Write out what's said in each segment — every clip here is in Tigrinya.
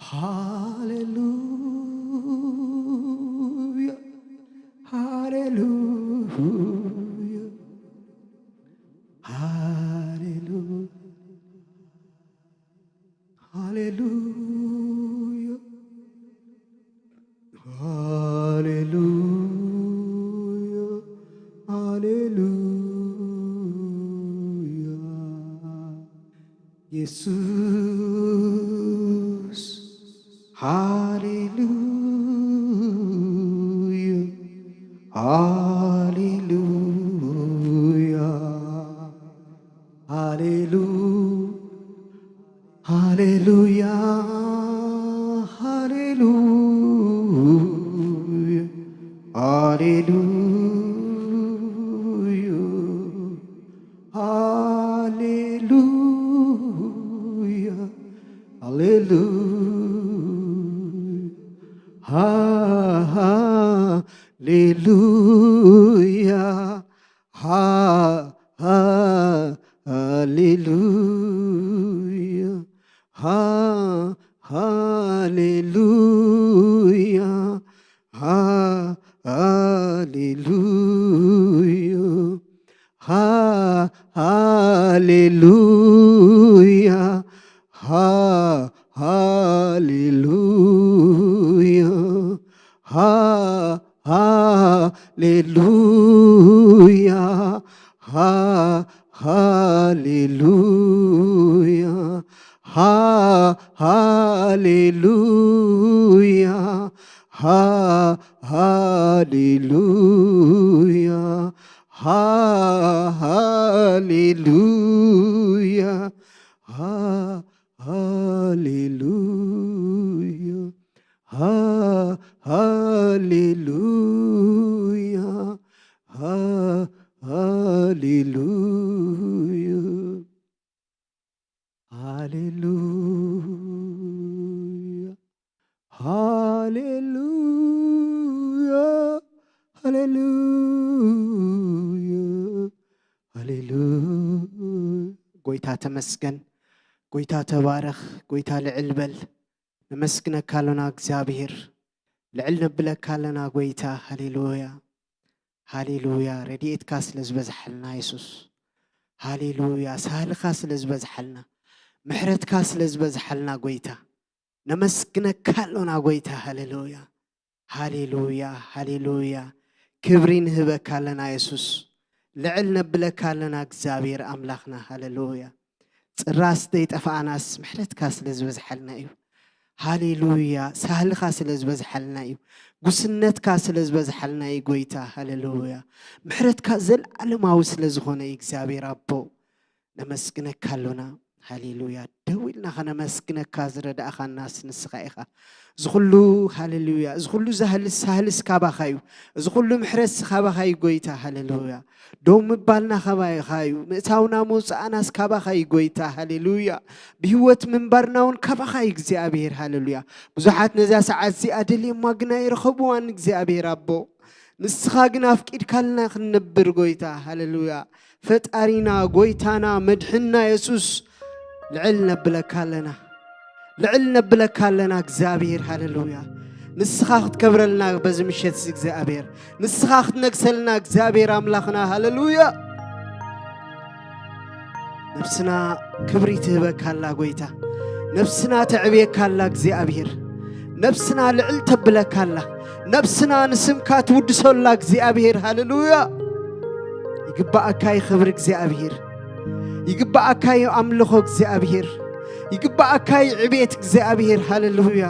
ሃሌሉያ፣ ሃሌሉያ፣ ሃሌሉያ፣ ሃሌሉያ፣ ሃሌሉያ፣ ሃሌሉያ። ኢየሱስ፣ ሃሌሉያ፣ ሃሌሉያ፣ ሃሌሉ-፣ ሃሌሉያ፣ ሃሌሉያ፣ ሃሌሉያ። ሃሌሉያ፣ ሃሌሉያ፣ ሃ-፣ ሃሌሉያ፣ ሃ-፣ ሃ-፣ ሃሌሉያ፣ ሃ-፣ ሃሌሉያ፣ ሃ-፣ ሃሌሉያ፣ ሃ-፣ ሃሌሉያ፣ ሃ-፣ ሃሌሉያ፣ ሃ-፣ ሃሌሉያ፣ ሃ-፣ ሃሌሉያ፣ ሃ-፣ ሃሌሉያ፣ ሃ-፣ ሃሌሉያ፣ ሃ-፣ ሃሌሉያ፣ ሃ-፣ ሃሌሉያ፣ ሃ-፣ ሃሌሉያ፣ ሃ-፣ ሃሌሉያ። ሃሌሉያ፣ ሃሌሉያ፣ ሃሌሉያ፣ ሃሌሉያ። ጎይታ ተመስገን፣ ጎይታ ተባረኽ፣ ጎይታ ልዕል በል። ነመስግነካ ኣሎና እግዚኣብሔር፣ ልዕል ነብለካ ኣለና ጎይታ። ሃሌሉያ፣ ሃሌሉያ። ረድኤትካ ስለ ዝበዝሓልና የሱስ፣ ሃሌሉያ። ሳህልኻ ስለ ዝበዝሓልና፣ ምሕረትካ ስለ ዝበዝሓልና ጎይታ፣ ነመስግነካ ኣሎና ጎይታ። ሃሌሉያ፣ ሃሌሉያ፣ ሃሌሉያ። ክብሪ ንህበካ ኣለና የሱስ፣ ልዕል ነብለካ ኣለና እግዚኣብሔር ኣምላኽና። ሃሌሉያ። ጽራስ ዘይጠፋኣናስ ምሕረትካ ስለ ዝበዝሓልና እዩ። ሃሌሉያ። ሳህልኻ ስለ ዝበዝሓልና እዩ። ጉስነትካ ስለ ዝበዝሓልና እዩ ጎይታ። ሃሌሉያ። ምሕረትካ ዘለዓለማዊ ስለ ዝኾነ እዩ እግዚኣብሔር ኣቦ። ነመስግነካ ኣሎና። ሃሌሉያ። ደው ኢልና ኸነመስግነካ ዝረዳእኻናስ ንስኻ ኢኻ። እዚ ኹሉ፣ ሃሌሉያ፣ እዚ ኹሉ ዛህልስ ሳህልስ ካባኻ እዩ። እዚ ኹሉ ምሕረትስ ካባኻ እዩ ጎይታ። ሃሌሉያ። ደው ምባልና ካባኻ እዩ። ምእታውና መውጻእናስ ካባኻ እዩ ጎይታ። ሃሌሉያ። ብህይወት ምንባርና እውን ካባኻ እዩ እግዚኣብሔር። ሃሌሉያ። ብዙሓት ነዛ ሰዓት እዚኣ ደልየማ ግና ይረኸብዋን እግዚኣብሔር ኣቦ። ንስኻ ግን ኣፍቂድካልና ክንነብር ጎይታ። ሃሌሉያ። ፈጣሪና፣ ጎይታና፣ መድሕንና የሱስ፣ ልዕል ነብለካ ኣለና። ልዕል ነብለካ ኣለና እግዚኣብሔር። ሃሌሉያ። ንስኻ ክትከብረልና በዚ ምሸት እዚ እግዚኣብሔር፣ ንስኻ ክትነግሰልና እግዚኣብሔር ኣምላኽና። ሃሌሉያ። ነፍስና ክብሪ ትህበካ ኣላ ጎይታ። ነፍስና ተዕብየካ ኣላ እግዚኣብሔር። ነፍስና ልዕል ተብለካ ኣላ። ነፍስና ንስምካ ትውድሶ ኣላ እግዚኣብሔር። ሃሌሉያ። ይግባኣካ እዩ ክብሪ እግዚኣብሔር። ይግባኣካ እዩ ኣምልኾ እግዚኣብሔር። ይግባኣካ እዩ ዕቤት እግዚኣብሔር። ሃሌሉያ።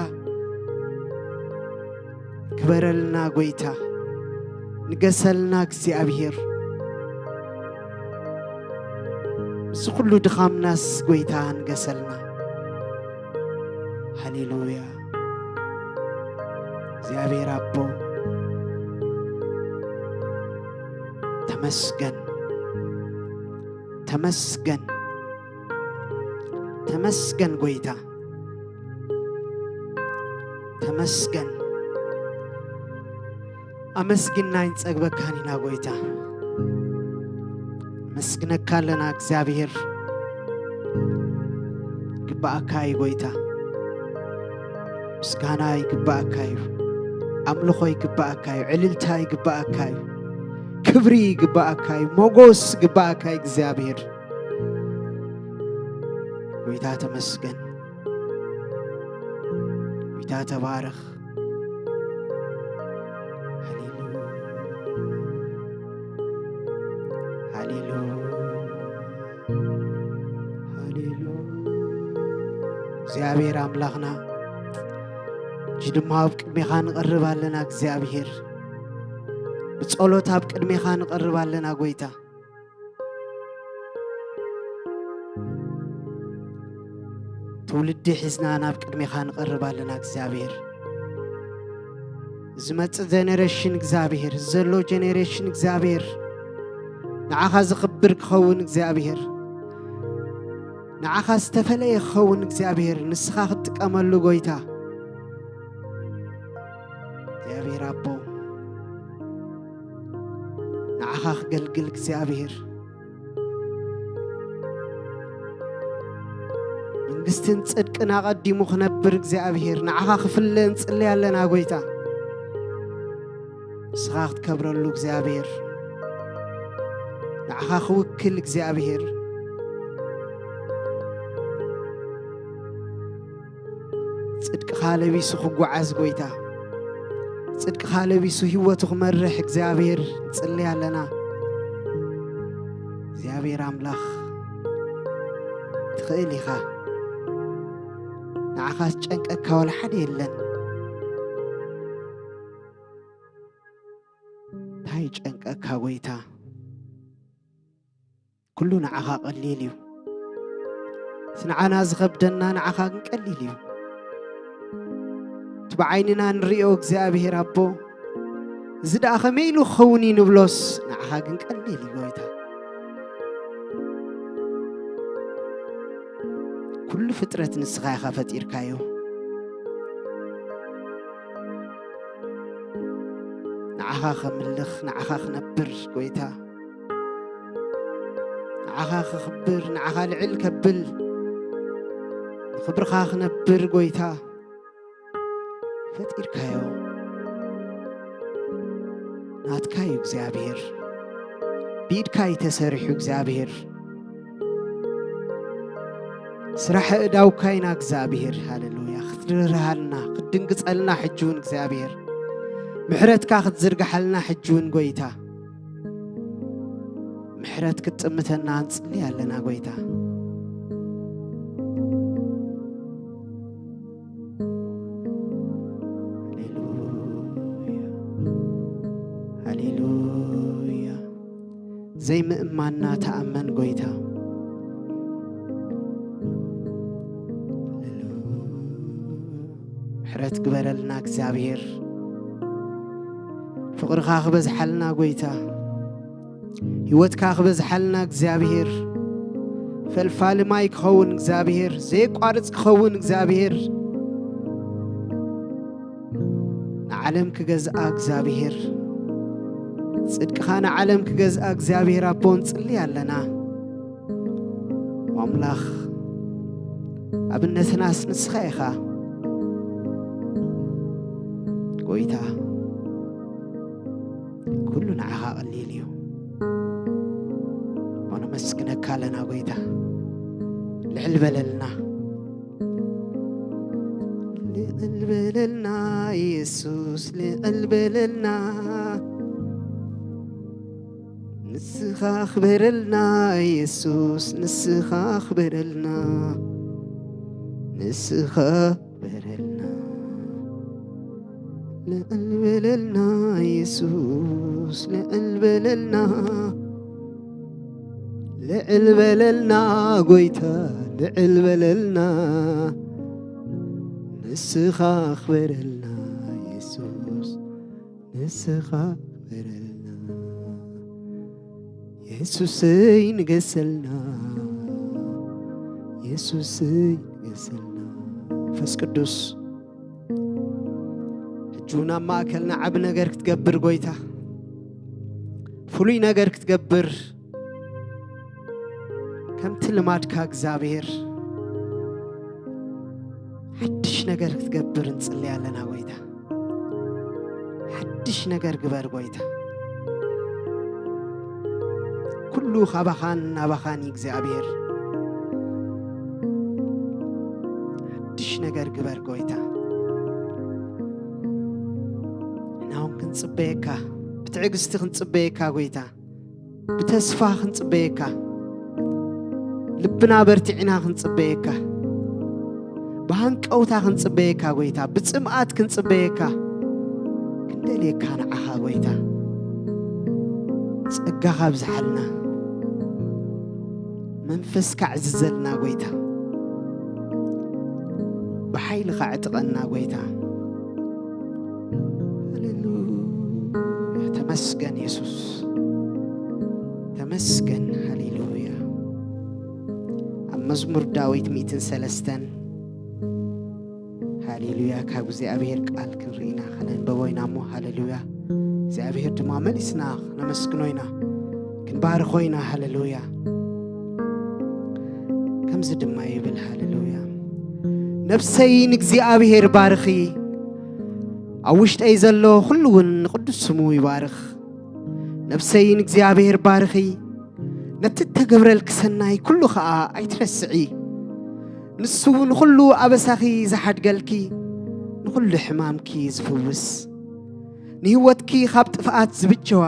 ክበረልና ጎይታ። ንገሰልና እግዚኣብሔር። እዚ ኩሉ ድኻምናስ ጎይታ ንገሰልና። ሃሌሉያ። እግዚኣብሔር ኣቦ ተመስገን፣ ተመስገን፣ ተመስገን ጎይታ፣ ተመስገን። ኣመስጊንና ኣይንጸግበካን ኢና ጎይታ። ኣመስግነካ ኣለና እግዚኣብሔር። ግባኣካ እዩ ጎይታ። ምስጋና ይግባኣካ እዩ። ኣምልኾ ይግባኣካ እዩ። ዕልልታ ይግባኣካ እዩ። ክብሪ ይግባኣካ እዩ። ሞጎስ ይግባኣካ እዩ እግዚኣብሔር። ጎይታ ተመስገን። ጎይታ ተባረኽ። ሃሌሉያ። ሃሌሉያ። ሃሌሉያ። እግዚኣብሔር ኣምላኽና፣ ሕጂ ድማ ኣብ ቅድሜኻ ንቐርብ ኣለና እግዚኣብሔር። ብጸሎት ኣብ ቅድሜኻ ንቐርብ ኣለና ጎይታ። ትውልዲ ሒዝና ናብ ቅድሜኻ ንቐርብ ኣለና እግዚኣብሔር። ዝመጽእ ጀነሬሽን እግዚኣብሔር፣ ዘሎ ጀነሬሽን እግዚኣብሔር፣ ንዓኻ ዝኽብር ክኸውን እግዚኣብሔር፣ ንዓኻ ዝተፈለየ ክኸውን እግዚኣብሔር፣ ንስኻ ክትጥቀመሉ ጎይታ። እግዚኣብሔር ኣቦ፣ ንዓኻ ክገልግል እግዚኣብሔር፣ መንግስትን ጽድቅን ኣቐዲሙ ክነብር እግዚኣብሔር፣ ንዓኻ ክፍለ ንጽሊ ኣለና ጎይታ። ንስኻ ክትከብረሉ እግዚኣብሔር፣ ንዓኻ ክውክል እግዚኣብሔር፣ ጽድቅኻ ለቢሱ ክጓዓዝ ጎይታ፣ ጽድቅኻ ለቢሱ ህይወቱ ክመርሕ እግዚኣብሔር ንጽሊ ኣለና። እግዚኣብሔር ኣምላኽ ትኽእል ኢኻ። ንዓኻ ዝጨንቀካ ዋላ ሓደ የለን። እንታይ ይጨንቀካ ጎይታ? ኩሉ ንዓኻ ቀሊል እዩ። እቲ ንዓና ዝኸብደና ንዓኻ ግን ቀሊል እዩ። እቲ ብዓይንና ንርእዮ እግዚኣብሔር ኣቦ፣ እዚ ደኣ ከመይ ኢሉ ክኸውን እዩ ንብሎስ፣ ንዓኻ ግን ቀሊል እዩ ጎይታ። ኩሉ ፍጥረት ንስኻ ኢኻ ፈጢርካዮ። ንዓኻ ከምልኽ፣ ንዓኻ ክነብር ጎይታ። ንዓኻ ክኽብር፣ ንዓኻ ልዕል ከብል፣ ንኽብርኻ ክነብር ጎይታ። ፈጢርካዮ። ናትካ እዩ እግዚኣብሔር። ብኢድካ እዩ ተሰሪሑ እግዚኣብሔር። ስራሕ እዳውካ ኢና እግዚኣብሔር። ሃሌሉያ። ክትርህርሃልና፣ ክትድንግጸልና ሕጂ እውን እግዚኣብሔር። ምሕረትካ ክትዝርግሓልና ሕጂ እውን ጎይታ። ምሕረት ክትጥምተና ንጽሊ ኣለና ጎይታ። ሃሌሉያ። ሃሌሉያ። ዘይምእማንና ተኣመን ጎይታ። ምሕረት ግበረልና እግዚኣብሔር። ፍቕርኻ ክበዝሓልና ጎይታ። ህይወትካ ክበዝሓልና እግዚኣብሔር። ፈልፋሊ ማይ ክኸውን እግዚኣብሔር። ዘየቋርጽ ክኸውን እግዚኣብሔር። ንዓለም ክገዝኣ እግዚኣብሔር። ጽድቅኻ ንዓለም ክገዝኣ እግዚኣብሔር ኣቦ ንጽሊ ኣለና። ኣምላኽ ኣብነትናስ ንስኻ ኢኻ ጎይታ። ኩሉ ንዓኻ ቀሊል እዩ። እሞ ነመስግነካ ኣለና ጎይታ። ልዕል በለልና። ልዕል በለልና የሱስ፣ ልዕል በለልና። ንስኻ ክበረልና የሱስ፣ ንስኻ ክበረልና። ንስኻ ክበረልና። ልዕል በለልና የሱስ፣ ልዕል በለልና። ልዕል በለልና ጎይታ፣ ልዕል በለልና። ንስኻ ክበረልና የሱስ፣ ንስኻ ክበረልና። የሱሰይ ንገሰልና፣ የሱሰይ ንገሰልና። መንፈስ ቅዱስ፣ ሕጂ እውን ኣብ ማእከልና ዓቢ ነገር ክትገብር ጎይታ፣ ፍሉይ ነገር ክትገብር፣ ከምቲ ልማድካ እግዚኣብሔር፣ ሓድሽ ነገር ክትገብር እንጽልይ ኣለና ጎይታ። ሓድሽ ነገር ግበር ጎይታ። ኩሉ ካባኻን ናባኻን እዩ እግዚኣብሔር። ሓድሽ ነገር ግበር ጎይታ። ንሕና እውን ክንጽበየካ፣ ብትዕግስቲ ክንጽበየካ ጎይታ። ብተስፋ ክንጽበየካ፣ ልብና በርቲዕና ክንጽበየካ፣ ብሃንቀውታ ክንጽበየካ ጎይታ፣ ብጽምኣት ክንጽበየካ፣ ክንደልየካ ንዓኻ ጎይታ። ጸጋኻ ኣብዝሓልና፣ መንፈስካ ዕዝዘልና ጎይታ፣ ብሓይልኻ ዕጥቀና ጎይታ። ሃሌሉያ። ተመስገን የሱስ። ተመስገን። ሃሌሉያ። ኣብ መዝሙር ዳዊት ሚእትን ሰለስተን፣ ሃሌሉያ፣ ካብ እግዚኣብሔር ቃል ክንርኢ ኢና፣ ከነንበቦ ኢና እሞ፣ ሃሌሉያ፣ እግዚኣብሔር ድማ መሊስና ክነመስግኖ ኢና፣ ክንባርኾ ኢና። ሃሌሉያ። ከምዚ ድማ ይብል፣ ሃሌሉያ፣ ነፍሰይ ንእግዚኣብሔር ባርኺ፣ ኣብ ውሽጠይ ዘሎ ኩሉ እውን ንቕዱስ ስሙ ይባርኽ። ነፍሰይ ንእግዚኣብሔር ባርኺ፣ ነቲ እተገብረልኪ ሰናይ ኩሉ ኸኣ ኣይትረስዒ። ንሱ ንኹሉ ኣበሳኺ ዝሓድገልኪ፣ ንኹሉ ሕማምኪ ዝፍውስ፣ ንህይወትኪ ካብ ጥፍኣት ዝብጀዋ፣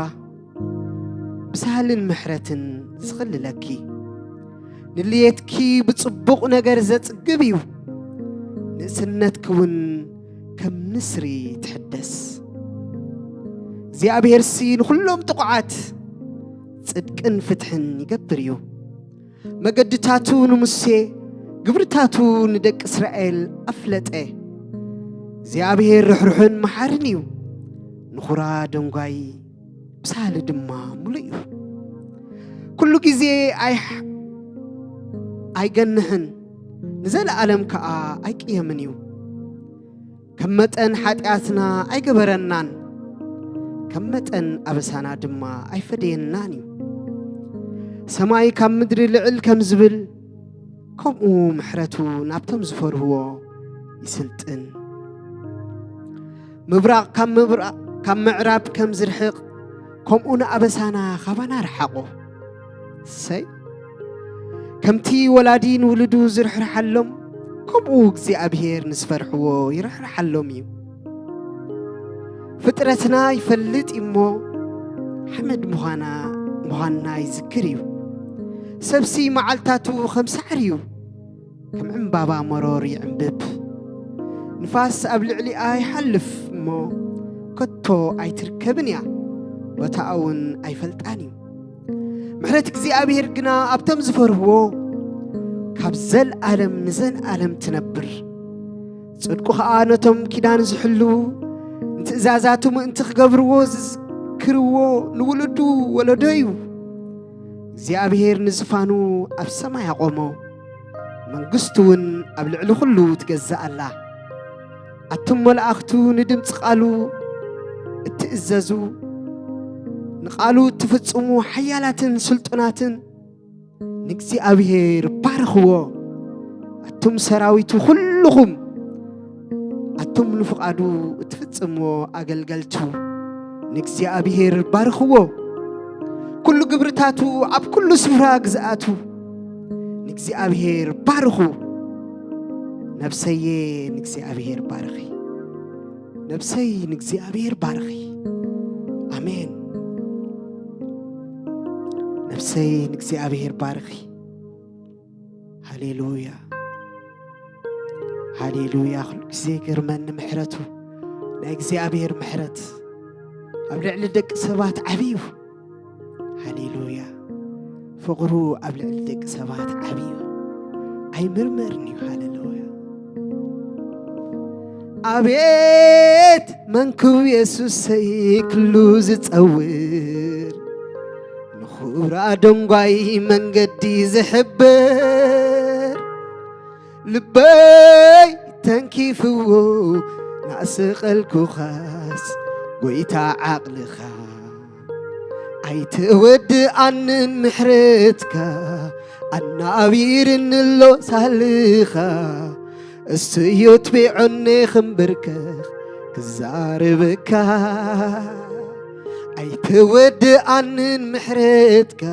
ብሳህልን ምሕረትን ዝኽልለኪ፣ ንልየትኪ ብጽቡቕ ነገር ዘጽግብ እዩ፣ ንእስነትኪ እውን ከም ንስሪ ትሕደስ። እግዚኣብሔርሲ ንኹሎም ጥቑዓት ጽድቅን ፍትሕን ይገብር እዩ። መገድታቱ ንሙሴ፣ ግብርታቱ ንደቂ እስራኤል ኣፍለጠ። እግዚኣብሔር ርሕሩሕን መሓርን እዩ፣ ንኹራ ደንጓይ ብሳህሊ ድማ ምሉእ እዩ። ኩሉ ግዜ ኣይሕ-፣ ኣይገንሕን፣ ንዘለኣለም ከኣ ኣይቅየምን እዩ። ከም መጠን ሓጢኣትና ኣይገበረናን፣ ከም መጠን ኣበሳና ድማ ኣይፈደየናን እዩ። ሰማይ ካብ ምድሪ ልዕል ከም ዝብል፣ ከምኡ ምሕረቱ ናብቶም ዝፈርህዎ ይስልጥን። ምብራቕ ካብ ምብራቕ፣ ካብ ምዕራብ ከም ዝርሕቕ፣ ከምኡ ንኣበሳና ካባና ርሓቑ። እሰይ! ከምቲ ወላዲ ንውሉዱ ዝርሕርሓሎም፣ ከምኡ እግዚኣብሔር ንዝፈርሕዎ ይርሕርሓሎም እዩ። ፍጥረትና ይፈልጥ እሞ፣ ሓመድ ምዃና፣ ምዃንና ይዝክር እዩ። ሰብሲ መዓልታቱ ከም ሳዕሪ እዩ፣ ከም ዕምባባ መሮር ይዕምብብ። ንፋስ ኣብ ልዕሊኣ ይሓልፍ እሞ፣ ከቶ ኣይትርከብን እያ፣ ቦታኣ እውን ኣይፈልጣን እዩ። ምሕረት እግዚኣብሔር ግና ኣብቶም ዝፈርህዎ፣ ካብ ዘልኣለም ንዘልኣለም ትነብር። ጽድቁ ኸኣ ነቶም ኪዳን ዝሕልዉ፣ ንትእዛዛቱ ምእንቲ ክገብርዎ ዝዝክርዎ ንውሉዱ ወለዶ እዩ። እግዚኣብሔር ንዝፋኑ ኣብ ሰማይ ኣቖሞ፣ መንግስቱ እውን ኣብ ልዕሊ ኹሉ ትገዝእ ኣላ። ኣቱም መላእኽቱ ንድምፂ ቃሉ እትእዘዙ፣ ንቃሉ እትፍጽሙ ሓያላትን ስልጡናትን፣ ንእግዚኣብሔር ባርኽዎ። ኣቱም ሰራዊቱ ኩልኹም፣ ኣቱም ንፍቓዱ እትፍጽምዎ ኣገልገልቱ፣ ንእግዚኣብሔር ባርኽዎ። ኩሉ ግብርታቱ ኣብ ኩሉ ስፍራ ግዝኣቱ፣ ንእግዚኣብሔር ባርኹ። ነብሰየ ንእግዚኣብሔር ባርኺ። ነብሰይ ንእግዚኣብሔር ባርኺ። ኣሜን። ነብሰይ ንእግዚኣብሔር ባርኺ። ሃሌሉያ፣ ሃሌሉያ። ኩሉ ግዜ ይገርመኒ ምሕረቱ፣ ናይ እግዚኣብሔር ምሕረት ኣብ ልዕሊ ደቂ ሰባት ዓብዩ። ሃሌሉያ። ፍቕሩ ኣብ ልዕሊ ደቂ ሰባት ዓብዩ፣ ኣይምርመርን እዩ። ሃሌሉያ። ኣቤት መንክው የሱሰይ ክሉ ዝጸውር፣ ንኹራ ደንጓይ መንገዲ ዝሕብር፣ ልበይ ተንኪፍዎ ናስቐልኩኻስ፣ ጎይታ ዓቕልኻ ኣይትወድኣንን ምሕረትካ፣ ኣናቢርኒ ኣሎ ሳልኻ። እሰዮ ትቤዖኒ ክንብርከኽ ክዛረበካ ኣይተወድኣንን ምሕረትካ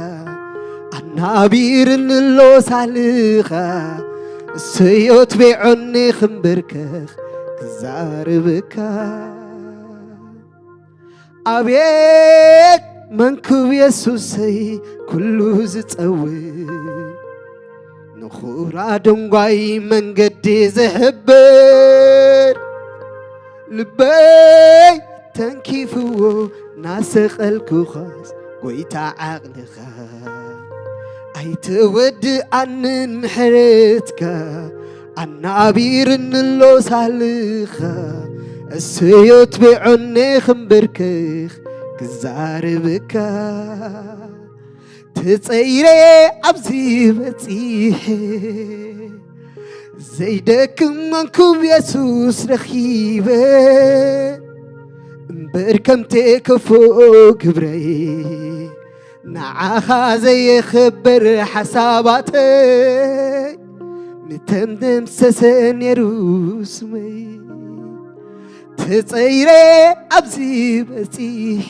ኣናቢርኒ ኣሎ ሳልኻ እሰዮ ትቤዖኒ ክንብርከኽ ክዛረበካ ኣቤት መንክብ የሱሰይ ኩሉ ዝጸውር ንኹራ ደንጓይ መንገዲ ዝሕብር ልበይ ተንኪፍዎ ናሰቐልኩኻስ ጎይታ ዓቕልኻ ኣይተወድኣንን ምሕረትካ ኣናቢርኒ ኣሎ ሳልኻ እሰዮ ትቤዖኒ ክንብርከኽ ክዛረበካ ተጸይረ ኣብዚ በጺሐ ዘይደክም መንኩብ የሱስ ረኺበ እምበር ከምቴ ከፍኦ ግብረይ ንዓኻ ዘየኽብር ሓሳባተይ ምተምደምሰሰ ነይሩ ስመይ ተጸይረ ኣብዚ በጺሐ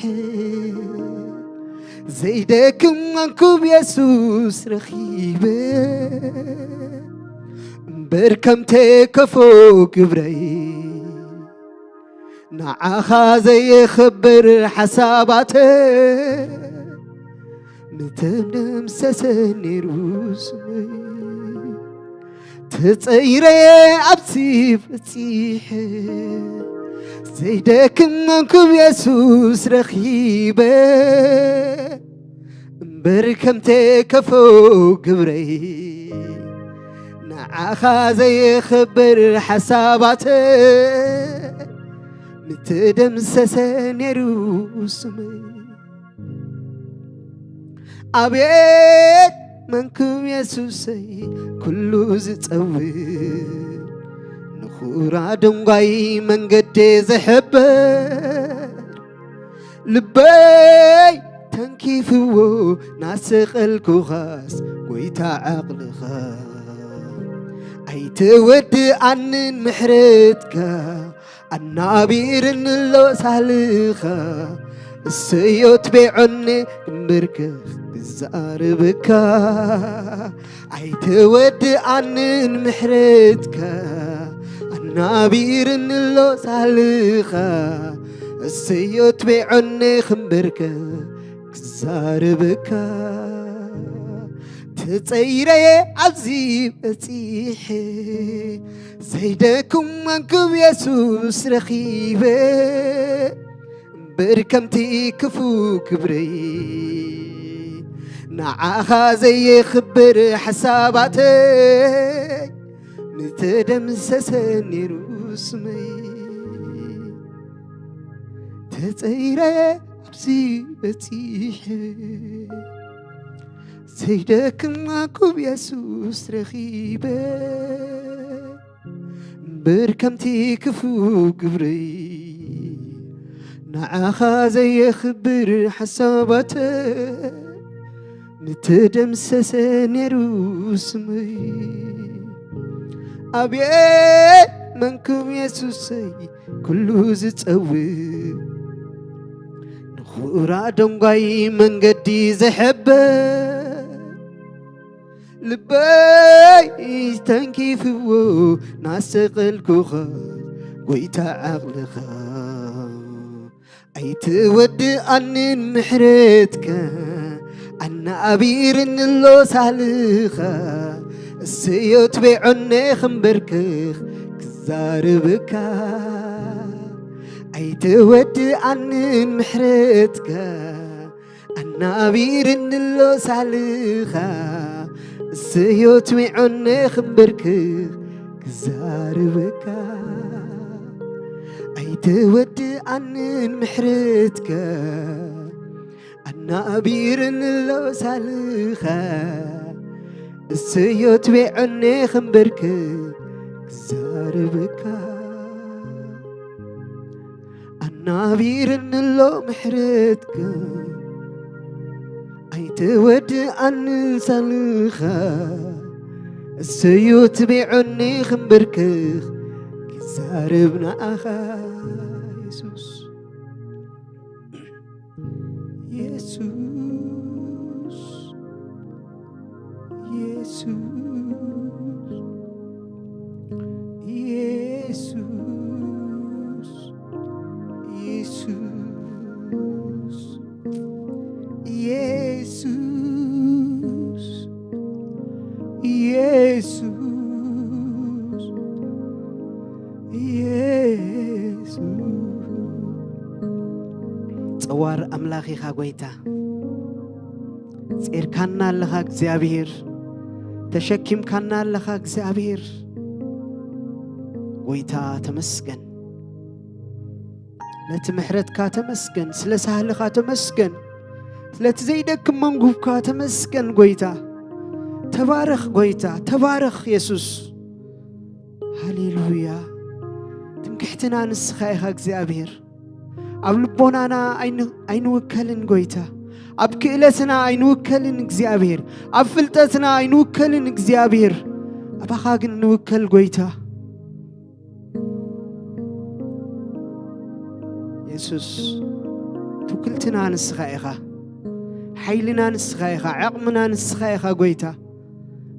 ዘይደክም መንኩብ የሱስ ረኺበ እምበር ከምቴ ከፎ ግብረይ ንዓኻ ዘየኽብር ሓሳባተ ምተደምሰሰ ነይሩ ስመይ ተጸይረ ኣብዚ በጺሐ ዘይደክም መንኩብ የሱስ ረኺበ እምበር ከምቴ ከፎ ግብረይ ንዓኻ ዘየኽብር ሓሳባተ ምተደምሰሰ ነይሩ ስመይ ኣቤት መንክም የሱሰይ ኩሉ ዝጸውር ንኹራ ደንጓይ መንገዲ ዝሕብር ልበይ ተንኪፍዎ ናሰቐልኩኻስ ጎይታ ዓቕልኻ ኣይትወድኣንን ምሕረትካ ኣናቢርኒ ኣሎ ሳልኻ እሰዮ ትቤዖኒ እምበርከ ክዛረበካ ኣይትወድኣንን ምሕረትካ ኣናቢርኒ ኣሎ ሳልኻ እሰዮ ትቤዖኒ እምበርከ ክዛረበካ ተጸይረየ ኣብዚ በጺሐ ዘይደክም መንክብ የሱስ ረኺበ እምበር ከምቲ ክፉ ክብረይ ንዓኻ ዘየኽብር ሓሳባተይ ምተደምሰሰ ነይሩ ስመይ ተጸይረ ኣብዚ በጺሐ ዘይደክም መንክብ የሱስ ረኺበ እምበር ከምቲ ክፉ ግብረይ ንዓኻ ዘየኽብር ሓሳባተ ምተደምሰሰ ነይሩ ስመይ ኣቤት መንክም የሱሰይ ኩሉ ዝጸውር ንኹራ ደንጓይ መንገዲ ዝሕብር ልበይ ተንኪፍዎ ናሰቐልኩኻ ጎይታ ዓቕልኻ ኣይትወድኣንን ምሕረትካ ኣናቢርኒ ኣሎ ሳልኻ እሰዮ ትቤዖኒ ክንበርክኽ ክዛረበካ ኣይትወድኣንን ምሕረትካ ኣናቢርኒ ኣሎ ሳልኻ እሰዮ ትቤዖኒ ክንበርክኽ ክዛረበካ ኣይትወድኣንን ምሕረትካ ኣናቢርኒ ኣሎ ሳልኻ እሰዮ ትቤዖኒ ክንበርክኽ ክዛረበካ ኣናቢርኒ ኣሎ ምሕረትካ ኣይትወድኣንን ሳልኻ እሰዩ ትቢዑኒ ክንብርክኽ ክዛረብ ንኣኻ የሱስ። የሱስ፣ የሱስ፣ የሱስ፣ የሱስ፣ የሱስ፣ የሱስ፣ የሱስ። ጸዋር ኣምላኽ ኢኻ ጎይታ። ጼርካና ኣለኻ እግዚኣብሔር። ተሸኪምካና ኣለኻ እግዚኣብሔር። ጎይታ ተመስገን። ነቲ ምሕረትካ ተመስገን። ስለ ሳህልኻ ተመስገን። ስለቲ ዘይደክም መንጉብካ ተመስገን ጎይታ። ተባረኽ ጎይታ። ተባረኽ የሱስ። ሃሌሉያ። ትምክሕትና ንስኻ ኢኻ እግዚኣብሔር። ኣብ ልቦናና ኣይን-፣ ኣይንውከልን ጎይታ። ኣብ ክእለትና ኣይንውከልን እግዚኣብሔር። ኣብ ፍልጠትና ኣይንውከልን እግዚኣብሔር። ኣባኻ ግን ንውከል ጎይታ። የሱስ፣ ትውክልትና ንስኻ ኢኻ። ሓይልና ንስኻ ኢኻ። ዓቕምና ንስኻ ኢኻ ጎይታ።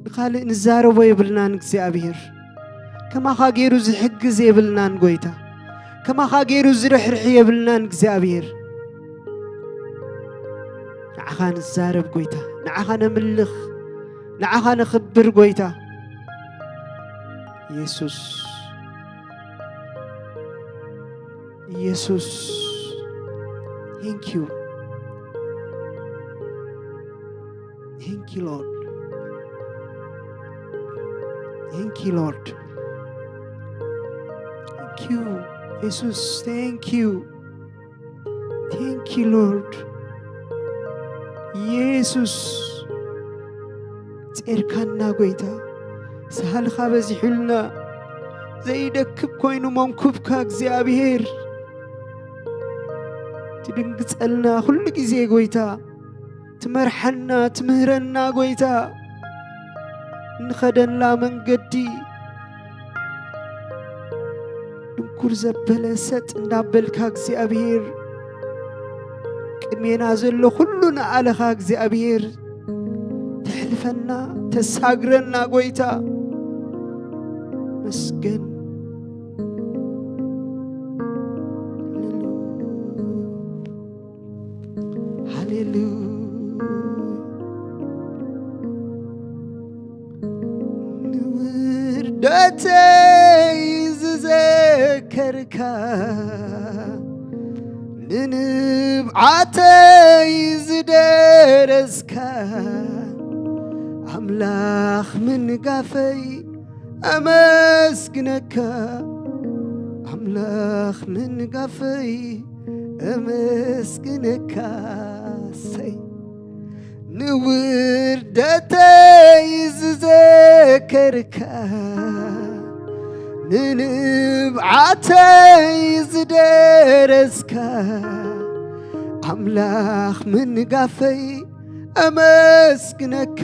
ንኻልእ ንዛረቦ የብልናን እግዚኣብሔር። ከማኻ ገይሩ ዝሕግዝ የብልናን ጎይታ። ከማኻ ገይሩ ዝርሕርሕ የብልናን እግዚኣብሔር። ንዓኻ ንዛረብ ጎይታ። ንዓኻ ነምልኽ። ንዓኻ ነኽብር ጎይታ። የሱስ። የሱስ። Thank you. Thank you, Lord. Thank you, Lord. Thank you, Jesus. Thank you. Thank you, Lord. የሱስ፣ ጼርካና ጎይታ፣ ሳህልኻ በዚሑልና፣ ዘይደክም ኮይኑ መንኩብካ እግዚኣብሔር፣ ትድንግጸልና ኩሉ ግዜ ጎይታ፣ ትመርሓና፣ ትምህረና ጎይታ፣ እንኸደላ መንገዲ ድንኩር ዘበለ ሰጥ እንዳበልካ እግዚኣብሔር፣ ቅድሜና ዘሎ ኩሉ ንኣለኻ እግዚኣብሔር፣ ተሕልፈና፣ ተሳግረና ጎይታ። መስገን። ሃሌሉያ። ንውርደተይ ዝዘከርካ፣ ንንብዓተይ ዝደረስካ፣ ኣምላኽ ምንጋፈይ ኣመስግነካ፣ ኣምላኽ ምንጋፈይ ኣመስግነካ። ሰይ፣ ንውርደተይ ዝዘከርካ፣ ንንብዓተይ ዝደረስካ፣ ኣምላኽ ምንጋፈይ ኣመስግነካ፣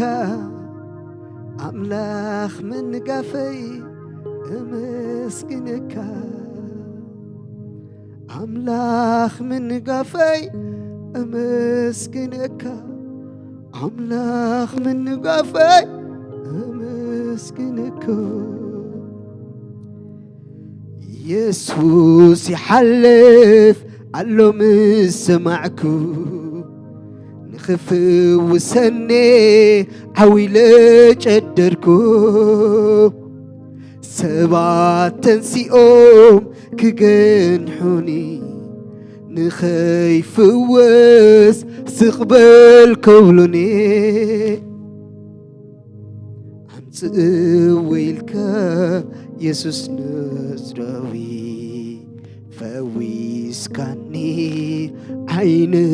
ኣምላኽ ምንጋፈይ ኣመስግነካ። ኣምላኽ ምንጋፈይ ኣመስግነካ፣ ኣምላኽ ምንጋፈይ ኣመስግነካ። የሱስ ይሓልፍ ኣሎ ምስ ሰማዕኩ፣ ንኽፍውሰኒ ዓው ኢለ ጨደርኩ። ሰባት ተንሲኦም ክገንሑኒ፣ ንኸይፍወስ ስቕ በል ክብሉኒ፣ ኣምጽእዎ ኢልካ የሱስ ናዝራዊ፣ ፈዊስካኒ ዓይነይ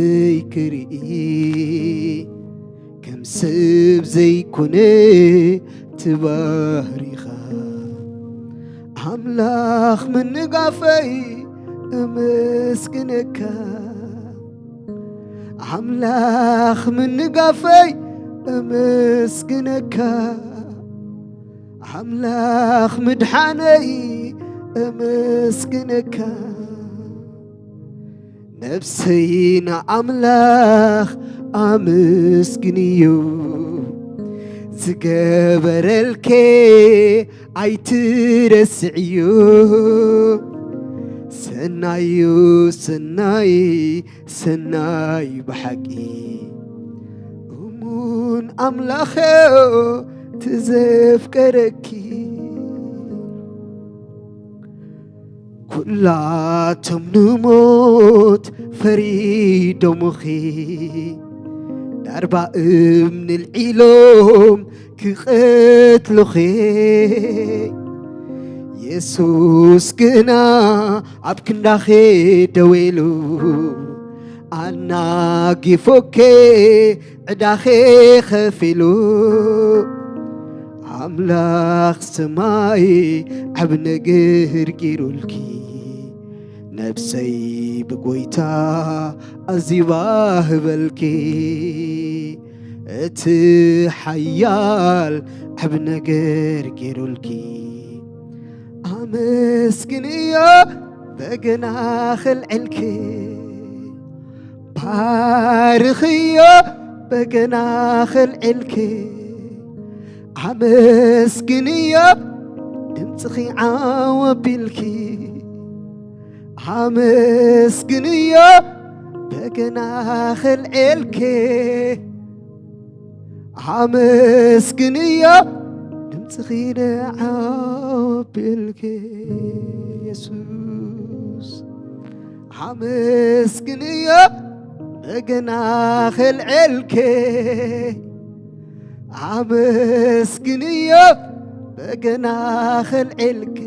ክርኢ፣ ከም ሰብ ዘይኮነ እቲ ባህሪኻ። ኣምላኽ ምንጋፈይ እመስግነካ፣ ኣምላኽ ምንጋፈይ እመስግነካ፣ ኣምላኽ ምድሓነይ እመስግነካ፣ ነብሰይ ንኣምላኽ ኣመስግንዮ፣ ዝገበረልኬ ኣይትረስዕዮ። ሰናዩ ሰናይ ሰናይ ብሓቂ እሙን ኣምላኸዮ ትዘፍቀረኪ። ኩላቶም ንሞት ፈሪዶምኺ ዳርባ እምኒ ልዒሎም ክቐትሉኺ። የሱስ ግና ኣብ ክንዳኺ ደው ኢሉ ኣናጊፎኪ ዕዳኺ ኸፊሉ። ኣምላኽ ሰማይ ዓብ ነገር ጌሩልኪ፣ ነብሰይ ብጎይታ ኣዚባ ህበልኪ። እቲ ሓያል ዓብ ነገር ጌሩልኪ፣ ኣመስግንዮ በገና ኸልዕልኪ፣ ባርኽዮ በገና ኸልዕልኪ፣ ኣመስግንዮ ድምፅኺ ዓው ኣቢልኪ፣ ኣመስግንዮ በገና ኸልዕልኪ፣ ኣመስግንዮ ድምፅኺ ዓው ኣቢልኪ። የሱስ ኣመስግንዮ በገና ኸልዕልኪ፣ ኣመስግንዮ በገና ኸልዕልኪ።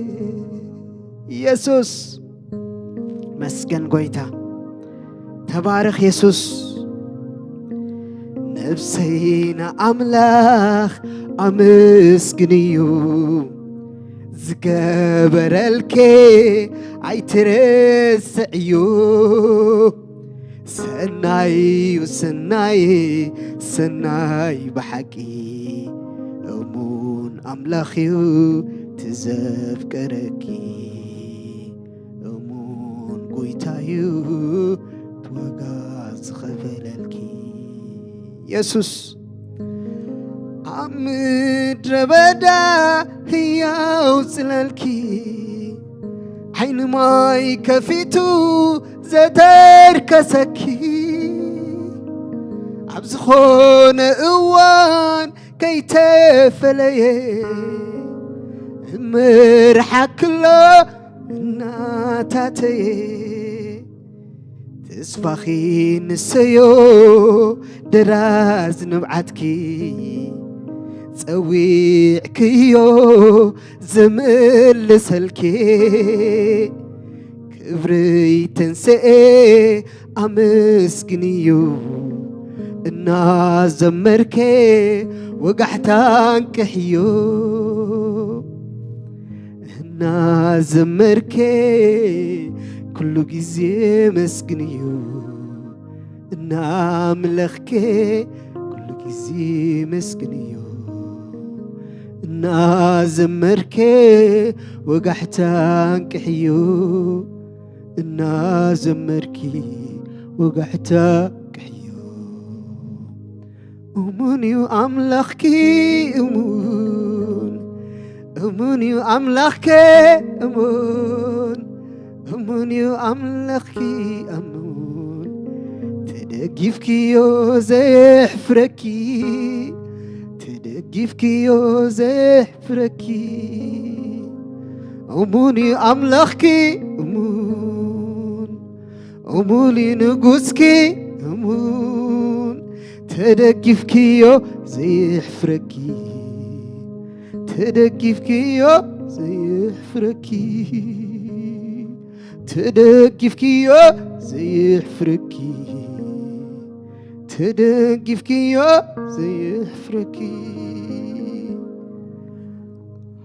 የሱስ መስገን ጎይታ፣ ተባረኽ የሱስ። ነብሰይ ንኣምላኽ ኣመስግንዩ፣ ዝገበረልኪ ኣይትረስዕዩ። ሰናይ እዩ ሰናይ፣ ሰናይ ብሓቂ እሙን ኣምላኽ እዩ ትዘፍቀረኪ። እሙን ጎይታ እዩ ዋጋ ዝኸፈለልኪ። የሱስ ኣብ ምድረ በዳ ህያው ጽለልኪ፣ ዓይኒ ማይ ከፊቱ ዘተርከሰኪ፣ ኣብ ዝኾነ እዋን ከይተፈለየ እምርሓክሎ እናታተየ። ተስፋኺ ንሰዮ ደራዝ ንብዓትኪ፣ ጸዊዕክዮ ዝምልሰልኪ፣ ክብሪ ተንስኤ ኣመስግንዮ፣ እናዘመርኬ ወጋሕታ ኣንቅሕዮ። እናዘመርኬ ኩሉ ግዜ መስግንዮ፣ እናምለኽኬ ኩሉ ግዜ መስግንዮ። እናዘመርኬ ወጋሕታ ኣንቅሕዮ፣ እናዘመርኪ ወጋሕታ ኣንቅሕዮ። እሙን እዩ ኣምላኽኪ እሙን፣ እሙን እዩ ኣምላኽከ እሙን፣ እሙን እዩ ኣምላኽኪ እሙን። ተደጊፍክዮ ዘየሕፍረኪ፣ ተደጊፍክዮ ዘየሕፍረኪ። እሙን እዩ ኣምላኽኪ እሙን፣ እሙን እዩ ንጉስኪ እሙን። ተደጊፍክዮ ዘየሕፍረኪ፣ ተደጊፍክዮ ዘየሕፍረኪ፣ ተደጊፍክዮ ዘየሕፍረኪ፣ ተደጊፍክዮ ዘየሕፍረኪ።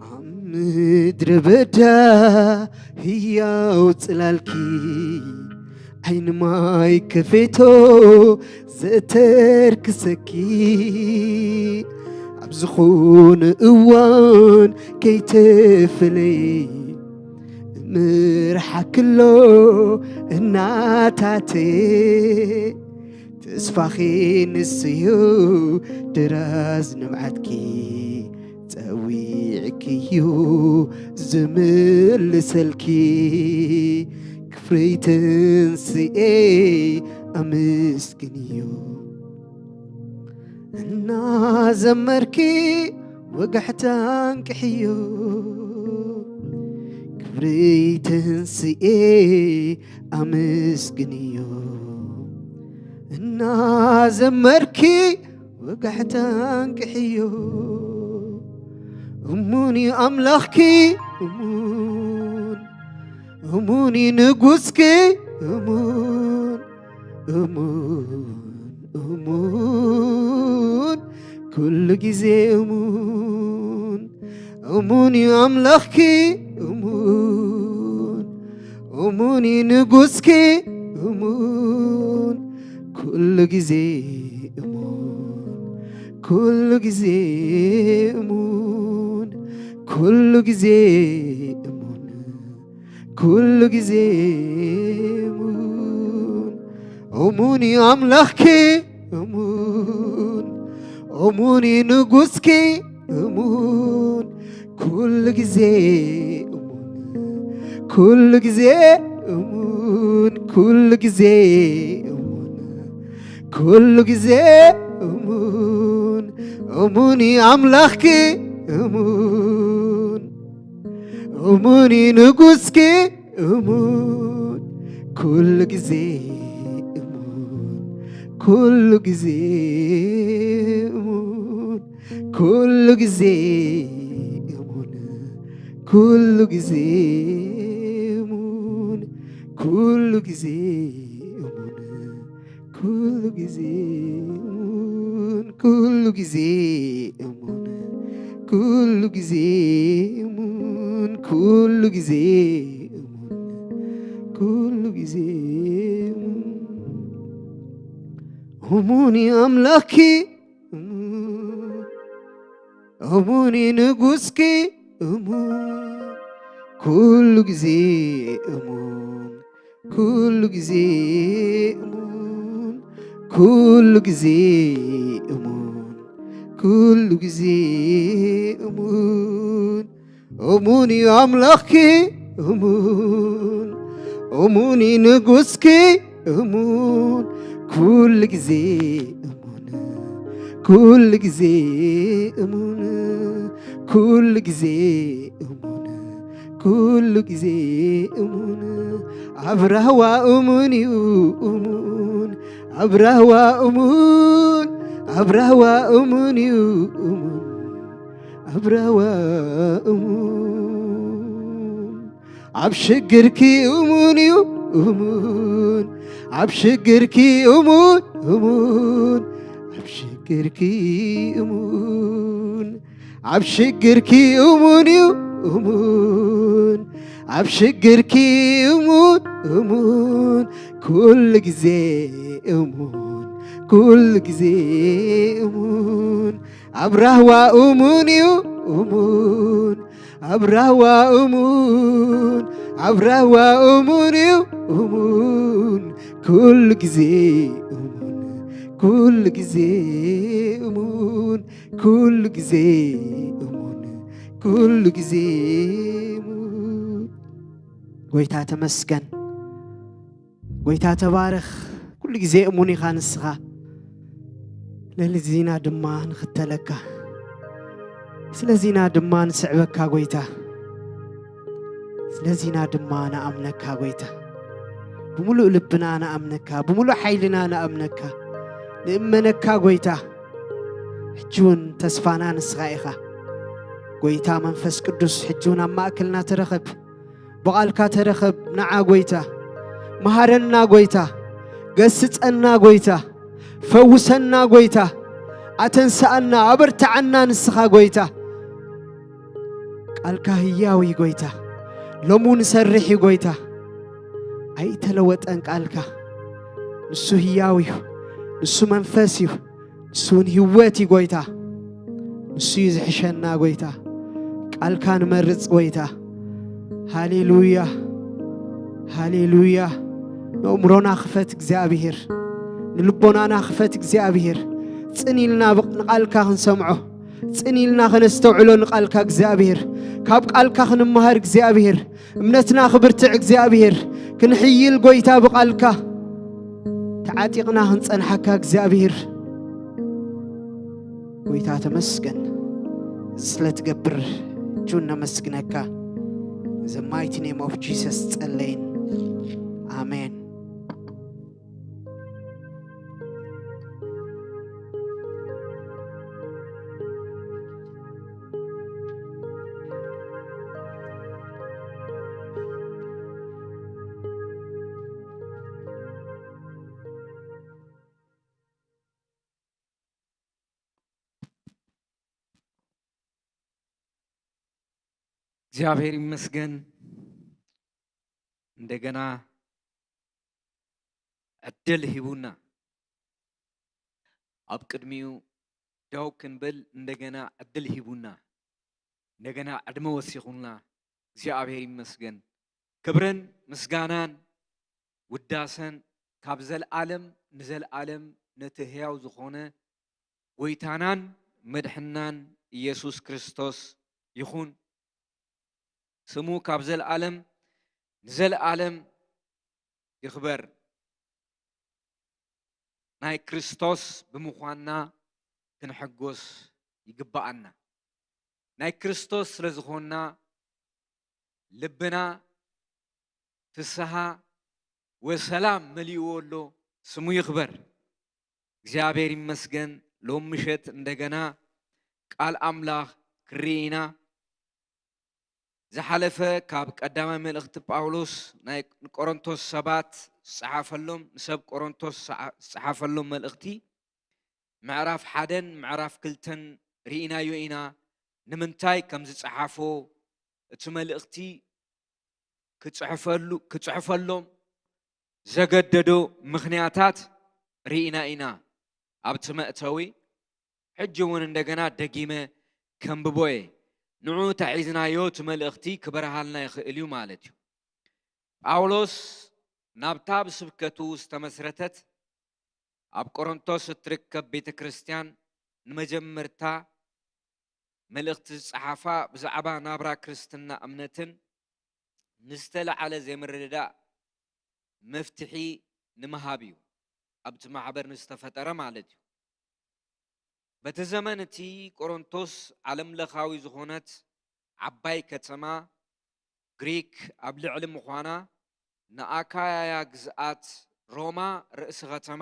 ኣብ ምድረ በዳ ህያው ጽላልኪ፣ ዓይኒ ማይ ከፌቶ ዘተርክሰኪ፣ ኣብ ዝኾነ እዋን ከይተፈለየ ምርሓክሎ እናታተ ተስፋኺ ንስዩ ድራዝ ንምዓትኪ ጸዊዕክዩ ዝምልሰልኪ ክፍሪ ትንስኤ ኣመስግንዮ። እናዘመርኪ ወጋሕታ እንቅሕዮ ክብሪ ትንስኤ ኣመስግንዮ። እናዘመርኪ ወጋሕታ እንቅሕዮ። እሙን እዩ ኣምላኽኪ እሙን፣ እሙን እዩ ንጉስኪ እሙን፣ እሙን፣ እሙን፣ ኩሉ ግዜ እሙን። እሙን እዩ ኣምላኽኪ እሙን፣ እሙን እዩ ንጉስኪ እሙን፣ ኩሉ ግዜ እሙን፣ ኩሉ ግዜ እሙን፣ ኩሉ ግዜ እሙን። ኩሉ ግዜ እሙን፣ እሙን እዩ ኣምላኽኪ እሙን፣ እሙን እዩ ንጉስኪ እሙን፣ ኩሉ ግዜ እሙን፣ ኩሉ ግዜ እሙን፣ ኩሉ ግዜ እሙን፣ ኩሉ ግዜ እሙን፣ እሙን እዩ ኣምላኽኪ እሙን፣ እሙን እዩ ንጉስኪ እሙን፣ ኩሉ ግዜ እሙን፣ ኩሉ ግዜ እሙን፣ ኩሉ ግዜ እሙን፣ ኩሉ ግዜ እሙን፣ ኩሉ ግዜ እሙን። ኩሉ ግዜ እሙን፣ ኩሉ ግዜ እሙን፣ ኩሉ ግዜ እሙን፣ ኩሉ ግዜ እሙን፣ ኩሉ ግዜ እሙን። እሙን እዩ ኣምላኽኪ እሙን፣ እሙን እዩ ንጉስኪ እሙን፣ ኩሉ ግዜ እሙን፣ ኩሉ ግዜ እሙን፣ ኩሉ ግዜ እሙን፣ ኩሉ ግዜ እሙን፣ እሙን እዩ ኣምላኽኪ እሙን፣ እሙን እዩ ንጉስኪ እሙን፣ ኩሉ ግዜ እሙን፣ ኩሉ ግዜ እሙን፣ ኩሉ ግዜ እሙን፣ ኩሉ ግዜ እሙን፣ ኣብ ራህዋ እሙን እዩ እሙን፣ ኣብ ራህዋ እሙን፣ ኣብ ራህዋ እሙን እዩ እሙን፣ ኣብ ራህዋ እሙን፣ ኣብ ሽግርኪ እሙን እዩ እሙን፣ ኣብ ሽግርኪ እሙን እሙን፣ ኣብ ሽግርኪ እሙን፣ ኣብ ሽግርኪ እሙን እዩ እሙን፣ ኣብ ሽግርኪ እሙን እሙን፣ ኩሉ ግዜ እሙን፣ ኩሉ ግዜ እሙን፣ ኣብ ራህዋ እሙን እዩ እሙን፣ ኣብ ራህዋ እሙን፣ ኣብ ራህዋ እሙን እዩ እሙን፣ ኩሉ ግዜ እሙን፣ ኩሉ ግዜ እሙን፣ ኩሉ ግዜ እሙን፣ ኩሉ ግዜ እሙን። ጎይታ ተመስገን። ጎይታ ተባረኽ። ኩሉ ግዜ እሙን ኢኻ ንስኻ። ለልዚና ድማ ንኽተለካ፣ ስለዚና ድማ ንስዕበካ ጎይታ። ስለዚና ድማ ንኣምነካ ጎይታ። ብምሉእ ልብና ንኣምነካ፣ ብምሉእ ሓይልና ንኣምነካ፣ ንእመነካ ጎይታ። ሕጂ እውን ተስፋና ንስኻ ኢኻ። ጎይታ መንፈስ ቅዱስ ሕጂ እውን ኣብ ማእከልና ተረኸብ። ብቓልካ ተረኸብ ንዓ ጎይታ። መሃረና ጎይታ። ገስጸና ጎይታ። ፈውሰና ጎይታ። ኣተንስኣና፣ ኣበርትዓና ንስኻ ጎይታ። ቃልካ ህያው እዩ ጎይታ። ሎሙ ንሰርሕ እዩ ጎይታ። ኣይተለወጠን ቃልካ። ንሱ ህያው እዩ። ንሱ መንፈስ እዩ። ንሱ እውን ህይወት እዩ ጎይታ። ንሱ እዩ ዝሕሸና ጎይታ። ቃልካ ንመርጽ ጎይታ። ሃሌሉያ፣ ሃሌሉያ። ንእምሮና ክፈት እግዚኣብሔር፣ ንልቦናና ክፈት እግዚኣብሔር። ጽን ኢልና ብቕ-፣ ንቓልካ ክንሰምዖ፣ ጽን ኢልና ከነስተውዕሎ ንቓልካ እግዚኣብሔር፣ ካብ ቃልካ ክንመሃር እግዚኣብሔር፣ እምነትና ክብርትዕ እግዚኣብሔር፣ ክንሕይል ጎይታ ብቓልካ ተዓጢቕና ክንጸንሓካ እግዚኣብሔር። ጎይታ ተመስገን፣ እዚ ስለ ትገብር እጁን ነመስግነካ። In the mighty name of Jesus ጸለይን። ኣሜን። እግዚኣብሔር ይመስገን፣ እንደገና ዕድል ሂቡና። ኣብ ቅድሚኡ ደው ክንብል እንደገና ዕድል ሂቡና። እንደገና ዕድመ ወሲኹልና እግዚኣብሔር ይመስገን። ክብርን ምስጋናን ውዳሰን ካብ ዘልኣለም ንዘልኣለም ነቲ ሕያው ዝኾነ ጎይታናን መድሕናን ኢየሱስ ክርስቶስ ይኹን። ስሙ ካብ ዘልኣለም ንዘልኣለም ይኽበር። ናይ ክርስቶስ ብምዃንና ክንሕጎስ ይግብኣና። ናይ ክርስቶስ ስለ ዝኾንና ልብና ፍስሃ ወሰላም መሊእዎ ኣሎ። ስሙ ይኽበር። እግዚኣብሔር ይመስገን። ሎም ምሸት እንደገና ቃል ኣምላኽ ክርኢ ኢና። ዝሓለፈ ካብ ቀዳማይ መልእኽቲ ጳውሎስ ናይ ንቆሮንቶስ ሰባት ዝጸሓፈሎም፣ ንሰብ ቆሮንቶስ ዝጸሓ-፣ ዝጸሓፈሎም መልእኽቲ ምዕራፍ ሓደን ምዕራፍ ክልተን ርኢናዮ ኢና። ንምንታይ ከም ዝጸሓፎ፣ እቲ መልእኽቲ ክጽሕፈሉ-፣ ክጽሕፈሎም ዘገደዶ ምኽንያታት ርኢና ኢና ኣብቲ መእተዊ። ሕጂ እውን እንደገና ደጊመ ከንብቦ እየ። ንዑ ተሒዝናዮ እቲ መልእኽቲ ክበርሃልና ይኽእል እዩ ማለት እዩ። ጳውሎስ ናብታ ብስብከቱ ዝተመስረተት ኣብ ቆሮንቶስ እትርከብ ቤተ ክርስቲያን ንመጀመርታ መልእኽቲ ዝጸሓፋ ብዛዕባ ናብራ ክርስትና እምነትን ንዝተለዓለ ዘይምርድዳእ መፍትሒ ንምሃብ እዩ፣ ኣብቲ ማሕበር ንዝተፈጠረ ማለት እዩ። በቲ ዘመን እቲ ቆሮንቶስ ዓለም ለኻዊ ዝኾነት ዓባይ ከተማ ግሪክ ኣብ ልዕሊ ምዃና፣ ንኣካያያ ግዝኣት ሮማ ርእሲ ከተማ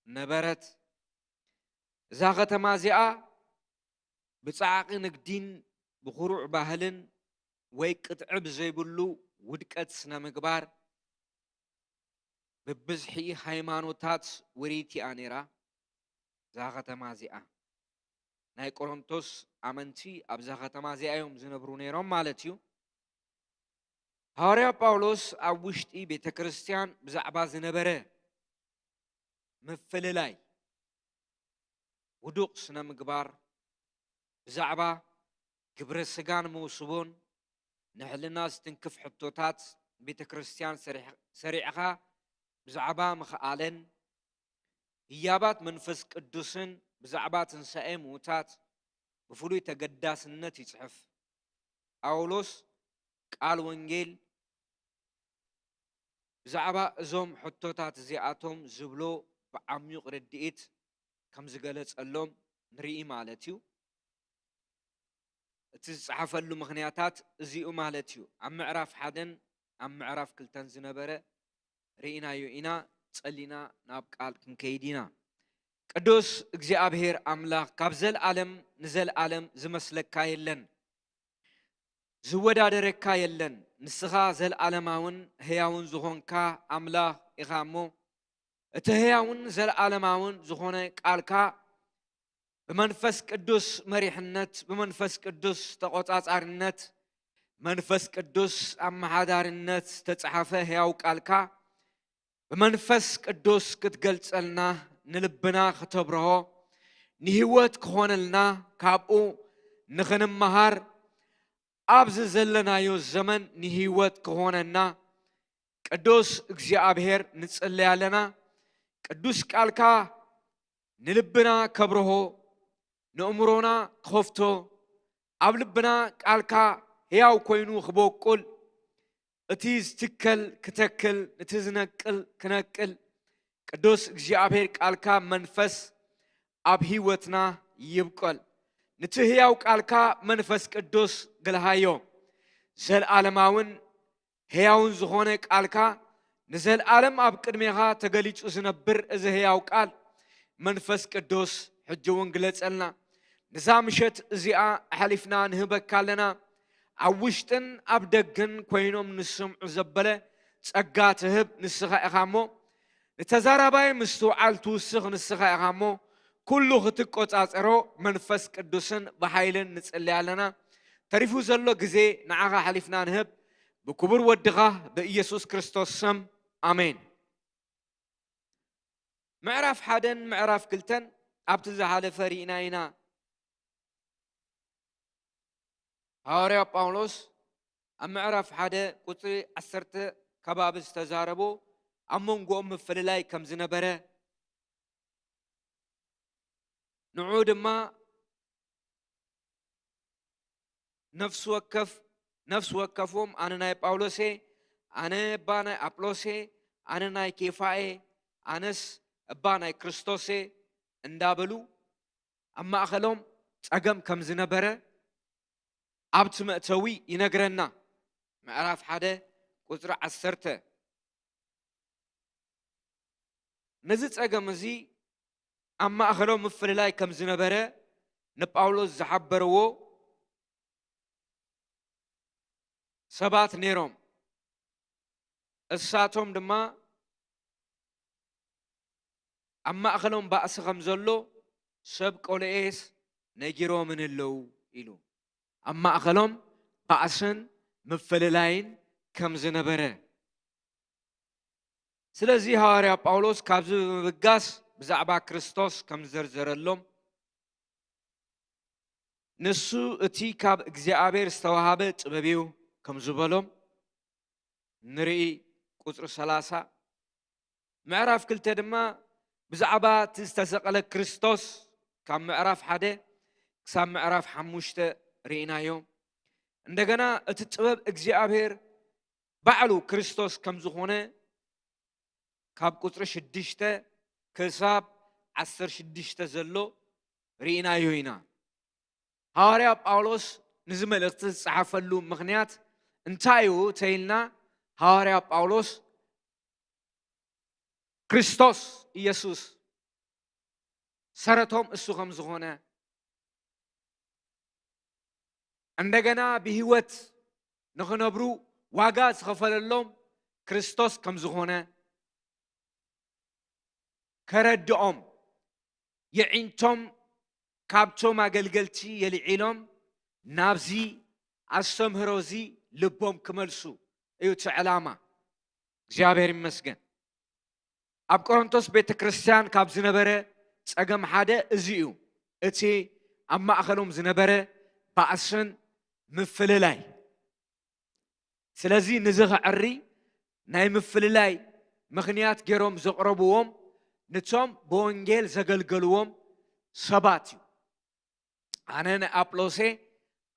ነበረት። እዛ ከተማ እዚኣ ብጻዕቒ ንግዲን ብኹሩዕ ባህልን ወይ ቅጥዒ ብዘይብሉ ውድቀት ስነ ምግባር፣ ብብዝሒ ሃይማኖታት ውርይቲ እያ ነይራ። እዛ ከተማ እዚኣ ናይ ቆሮንቶስ ኣመንቲ ኣብዛ ከተማ እዚኣ እዮም ዝነብሩ ነይሮም ማለት እዩ። ሃዋርያ ጳውሎስ ኣብ ውሽጢ ቤተ ክርስቲያን ብዛዕባ ዝነበረ ምፍልላይ፣ ውዱቕ ስነ ምግባር፣ ብዛዕባ ግብረ ስጋን መውስቦን ንሕልና ዝትንክፍ ሕቶታት ቤተ ክርስቲያን ሰሪሕ-፣ ሰሪዕኻ ብዛዕባ ምኽኣለን፣ ህያባት መንፈስ ቅዱስን ብዛዕባ ትንሳኤ ምዉታት ብፍሉይ ተገዳስነት ይጽሕፍ። ጳውሎስ ቃል ወንጌል ብዛዕባ እዞም ሕቶታት እዚኣቶም ዝብሎ ብዓሚቕ ርድኢት ከም ዝገለጸሎም ንርኢ ማለት እዩ። እቲ ዝጸሓፈሉ ምኽንያታት እዚኡ ማለት እዩ። ኣብ ምዕራፍ ሓደን ኣብ ምዕራፍ ክልተን ዝነበረ ርኢናዮ ኢና፣ ጸሊና ናብ ቃል ክንከይድ ኢና። ቅዱስ እግዚኣብሔር ኣምላኽ፣ ካብ ዘልኣለም ንዘልኣለም ዝመስለካ የለን፣ ዝወዳደረካ የለን። ንስኻ ዘልኣለማውን ህያውን ዝኾንካ ኣምላኽ ኢኻ እሞ፣ እቲ ህያውን ዘልኣለማውን ዝኾነ ቃልካ ብመንፈስ ቅዱስ መሪሕነት፣ ብመንፈስ ቅዱስ ተቖጻጻርነት፣ መንፈስ ቅዱስ ኣመሓዳርነት ዝተጻሕፈ ህያው ቃልካ ብመንፈስ ቅዱስ ክትገልጸልና፣ ንልብና ክተብርሆ፣ ንህይወት ክኾነልና፣ ካብኡ ንኽንመሃር፣ ኣብዚ ዘለናዮ ዘመን ንህይወት ክኾነና ቅዱስ እግዚኣብሔር ንጽለይ ኣለና። ቅዱስ ቃልካ ንልብና ከብርሆ፣ ንእምሮና ክኸፍቶ፣ ኣብ ልብና ቃልካ ሕያው ኮይኑ ክበቁል፣ እቲ ዝትከል ክተክል፣ እቲ ዝነቅል ክነቅል፣ ቅዱስ እግዚኣብሔር ቃልካ መንፈስ ኣብ ህይወትና ይብቆል። ነቲ ህያው ቃልካ መንፈስ ቅዱስ ግልሃዮ። ዘለዓለማውን ሕያውን ዝኾነ ቃልካ፣ ንዘለዓለም ኣብ ቅድሜኻ ተገሊጹ ዝነብር እዚ ህያው ቃል መንፈስ ቅዱስ ሕጂ እውን ግለጸልና። ነዛ ምሸት እዚኣ ኣሕሊፍና ንህበካ ኣለና። ኣብ ውሽጥን ኣብ ደገን ኮይኖም ንስምዑ ዘበለ ጸጋ ትህብ ንስኻ ኢኻ እሞ፣ ንተዛራባይ ምስትውዓል ትውስኽ ንስኻ ኢኻ እሞ፣ ኩሉ ክትቆጻጸሮ መንፈስ ቅዱስን ብሓይልን ንጽሊ ኣለና። ተሪፉ ዘሎ ግዜ ንዓኻ ኣሕሊፍና ንህብ፣ ብክቡር ወድኻ ብኢየሱስ ክርስቶስ ስም፣ ኣሜን። ምዕራፍ ሓደን ምዕራፍ ክልተን ኣብቲ ዝሓለፈ ርኢና ኢና። ሃዋርያ ጳውሎስ ኣብ ምዕራፍ ሓደ ቁጽሪ ዓሰርተ ከባቢ ዝተዛረቦ ኣብ መንጎኦም ምፍልላይ ከም ዝነበረ፣ ንዑ ድማ ነፍሲ ወከፍ፣ ነፍሲ ወከፎም፣ ኣነ ናይ ጳውሎስ እየ፣ ኣነ እባ ናይ ኣጵሎስ እየ፣ ኣነ ናይ ኬፋ እየ፣ ኣነስ እባ ናይ ክርስቶስ እየ እንዳበሉ ኣብ ማእኸሎም ጸገም ከም ዝነበረ ኣብቲ መእተዊ ይነግረና። ምዕራፍ ሓደ ቁጽሪ ዓሰርተ። ነዚ ጸገም እዚ ኣብ ማእኸሎም ምፍልላይ ከም ዝነበረ ንጳውሎስ ዝሓበርዎ ሰባት ነይሮም። እሳቶም ድማ ኣብ ማእኸሎም ባእሲ ከም ዘሎ ሰብ ቆልኤስ ነጊሮምን ኣለዉ ኢሉ። ኣብ ማእኸሎም ባእስን ምፍልላይን ከም ዝነበረ። ስለዚ ሃዋርያ ጳውሎስ ካብዚ ብምብጋስ ብዛዕባ ክርስቶስ ከም ዝዘርዘረሎም፣ ንሱ እቲ ካብ እግዚኣብሔር ዝተዋሃበ ጥበብ እዩ ከም ዝበሎም ንርኢ። ቁጽሪ ሰላሳ። ምዕራፍ ክልተ ድማ ብዛዕባ እቲ ዝተሰቐለ ክርስቶስ ካብ ምዕራፍ ሓደ ክሳብ ምዕራፍ ሓሙሽተ ርኢናዮ። እንደገና እቲ ጥበብ እግዚኣብሔር ባዕሉ ክርስቶስ ከም ዝኾነ ካብ ቁጽሪ ሽዱሽተ ክሳብ ዓሰርተ ሽዱሽተ ዘሎ ርኢናዮ ኢና። ሃዋርያ ጳውሎስ ነዚ መልእኽቲ ዝጸሓፈሉ ምኽንያት እንታይ እዩ ተይልና፣ ሃዋርያ ጳውሎስ ክርስቶስ ኢየሱስ ሰረቶም እሱ ከም ዝኾነ፣ እንደገና ብህይወት ንኽነብሩ ዋጋ ዝኸፈለሎም ክርስቶስ ከም ዝኾነ ከረድኦም፣ የዒንቶም ካብቶም ኣገልገልቲ የልዒሎም ናብዚ ኣስተምህሮ እዚ ልቦም ክመልሱ እዩ እቲ ዕላማ። እግዚኣብሔር ይመስገን። ኣብ ቆሮንቶስ ቤተ ክርስቲያን ካብ ዝነበረ ጸገም ሓደ እዚ እዩ። እቲ ኣብ ማእኸሎም ዝነበረ ባእስን ምፍልላይ። ስለዚ ንዚ ከዐሪ ናይ ምፍልላይ ምኽንያት ገይሮም ዘቕረብዎም ንቶም ብወንጌል ዘገልገልዎም ሰባት እዩ። ኣነ ናይ ኣጵሎሴ፣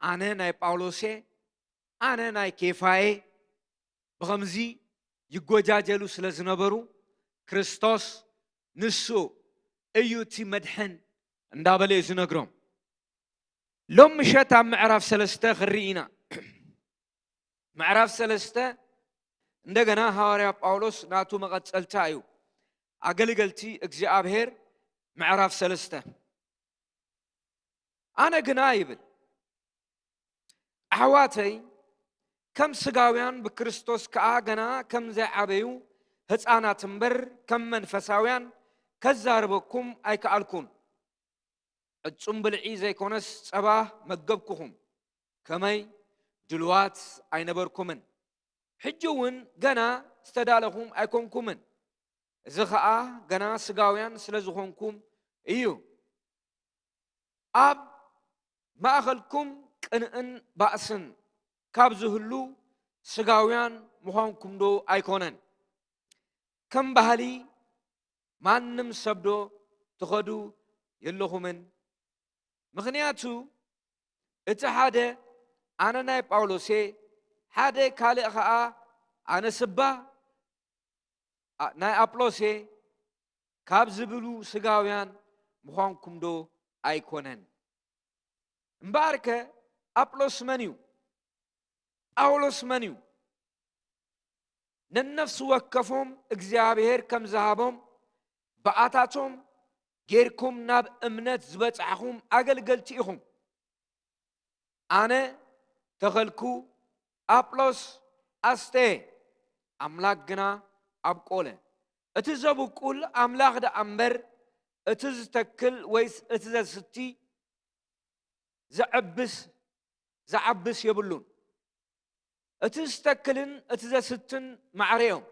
ኣነ ናይ ጳውሎሴ፣ ኣነ ናይ ኬፋዬ፣ ብኸምዚ ይጎጃጀሉ ስለ ዝነበሩ፣ ክርስቶስ ንሱ እዩ እቲ መድሕን እንዳበለ እዩ ዝነግሮም። ሎም ምሸት ኣብ ምዕራፍ ሰለስተ ክንርኢ ኢና። ምዕራፍ ሰለስተ እንደገና ሃዋርያ ጳውሎስ ናቱ መቐጸልታ እዩ። ኣገልገልቲ እግዚኣብሔር ምዕራፍ ሰለስተ። ኣነ ግና ይብል፣ ኣሕዋተይ፣ ከም ስጋውያን ብክርስቶስ ከኣ ገና ከም ዘይዓበዩ ህፃናት እምበር ከም መንፈሳውያን ከዛርበኩም ኣይከኣልኩን። ዕጹም ብልዒ ዘይኮነስ ጸባ መገብኩኹም፣ ከመይ ድሉዋት ኣይነበርኩምን። ሕጂ እውን ገና ዝተዳለኹም ኣይኮንኩምን። እዚ ኸኣ ገና ስጋውያን ስለ ዝኾንኩም እዩ። ኣብ ማእኸልኩም ቅንእን ባእስን ካብ ዝህሉ ስጋውያን ምዃንኩም ዶ ኣይኮነን? ከም ባህሊ ማንም ሰብ ዶ ትኸዱ የለኹምን? ምኽንያቱ እቲ ሓደ ኣነ ናይ ጳውሎስ እየ፣ ሓደ ካልእ ኸኣ ኣነ ስባ ኣ-፣ ናይ ኣጵሎስ እየ ካብ ዝብሉ ስጋውያን ምዃንኩም ዶ ኣይኮነን? እምበኣርከ ኣጵሎስ መን እዩ? ጳውሎስ መን እዩ? ነነፍሲ ወከፎም እግዚኣብሔር ከም ዝሃቦም ብኣታቶም ጌርኩም ናብ እምነት ዝበጻሕኹም ኣገልገልቲ ኢኹም። ኣነ ተኸልኩ፣ ኣጵሎስ ኣስተየ፣ ኣምላክ ግና ኣብቆለ። እቲ ዘብቁል ኣምላኽ ደኣ እምበር፣ እቲ ዝተክል ወይስ እቲ ዘስቲ ዘዕብስ፣ ዝዓብስ የብሉን። እቲ ዝተክልን እቲ ዘስትን ማዕረ እዮም።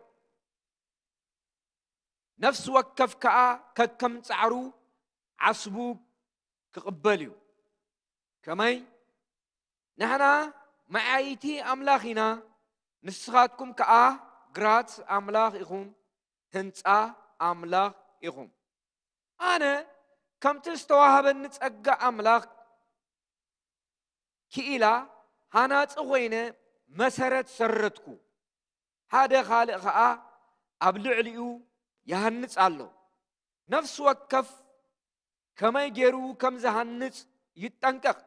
ነፍሲ ወከፍ ከኣ ከከም ጻዕሩ ዓስቡ ክቕበል እዩ። ከመይ? ንሕና መዓይቲ ኣምላኽ ኢና፣ ንስኻትኩም ከኣ ግራት ኣምላኽ ኢኹም፣ ህንጻ ኣምላኽ ኢኹም። ኣነ ከምቲ ዝተዋህበኒ ጸጋ ኣምላኽ ክኢላ ሃናጺ ኾይነ መሰረት ሰረትኩ፣ ሓደ ኻልእ ኸኣ ኣብ ልዕሊኡ ይሃንጽ ኣሎ። ነፍሲ ወከፍ ከመይ ገይሩ ከም ዝሃንጽ ይጠንቀቕ።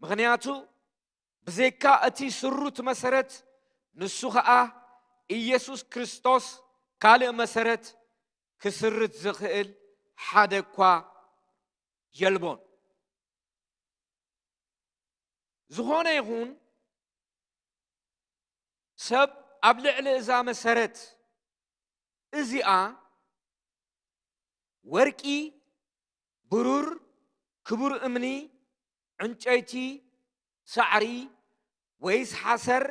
ምኽንያቱ ብዘይካ እቲ ስሩት መሰረት፣ ንሱ ኸኣ ኢየሱስ ክርስቶስ፣ ካልእ መሰረት ክስርት ዝኽእል ሓደ እኳ የልቦን። ዝኾነ ይኹን ሰብ ኣብ ልዕሊ እዛ መሰረት እዚኣ ወርቂ፣ ብሩር፣ ክቡር እምኒ፣ ዕንጨይቲ፣ ሳዕሪ ወይስ ሓሰር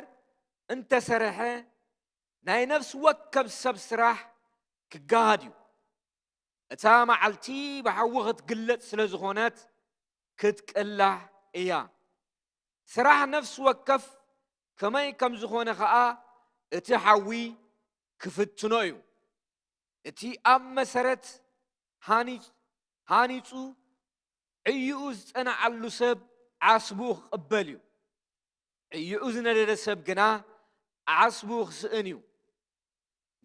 እንተሰርሐ፣ ናይ ነፍሲ ወከፍ ሰብ ስራሕ ክገሃድ እዩ። እታ መዓልቲ ብሓዊ ክትግለጽ ስለ ዝኾነት፣ ክትቅላዕ እያ። ስራሕ ነፍሲ ወከፍ ከመይ ከም ዝኾነ ኸኣ እቲ ሓዊ ክፍትኖ እዩ። እቲ ኣብ መሰረት ሃኒ-፣ ሃኒጹ ዕይኡ ዝጸንዓሉ ሰብ ዓስቡ ክቕበል እዩ። ዕይኡ ዝነደደ ሰብ ግና ዓስቡ ክስእን እዩ።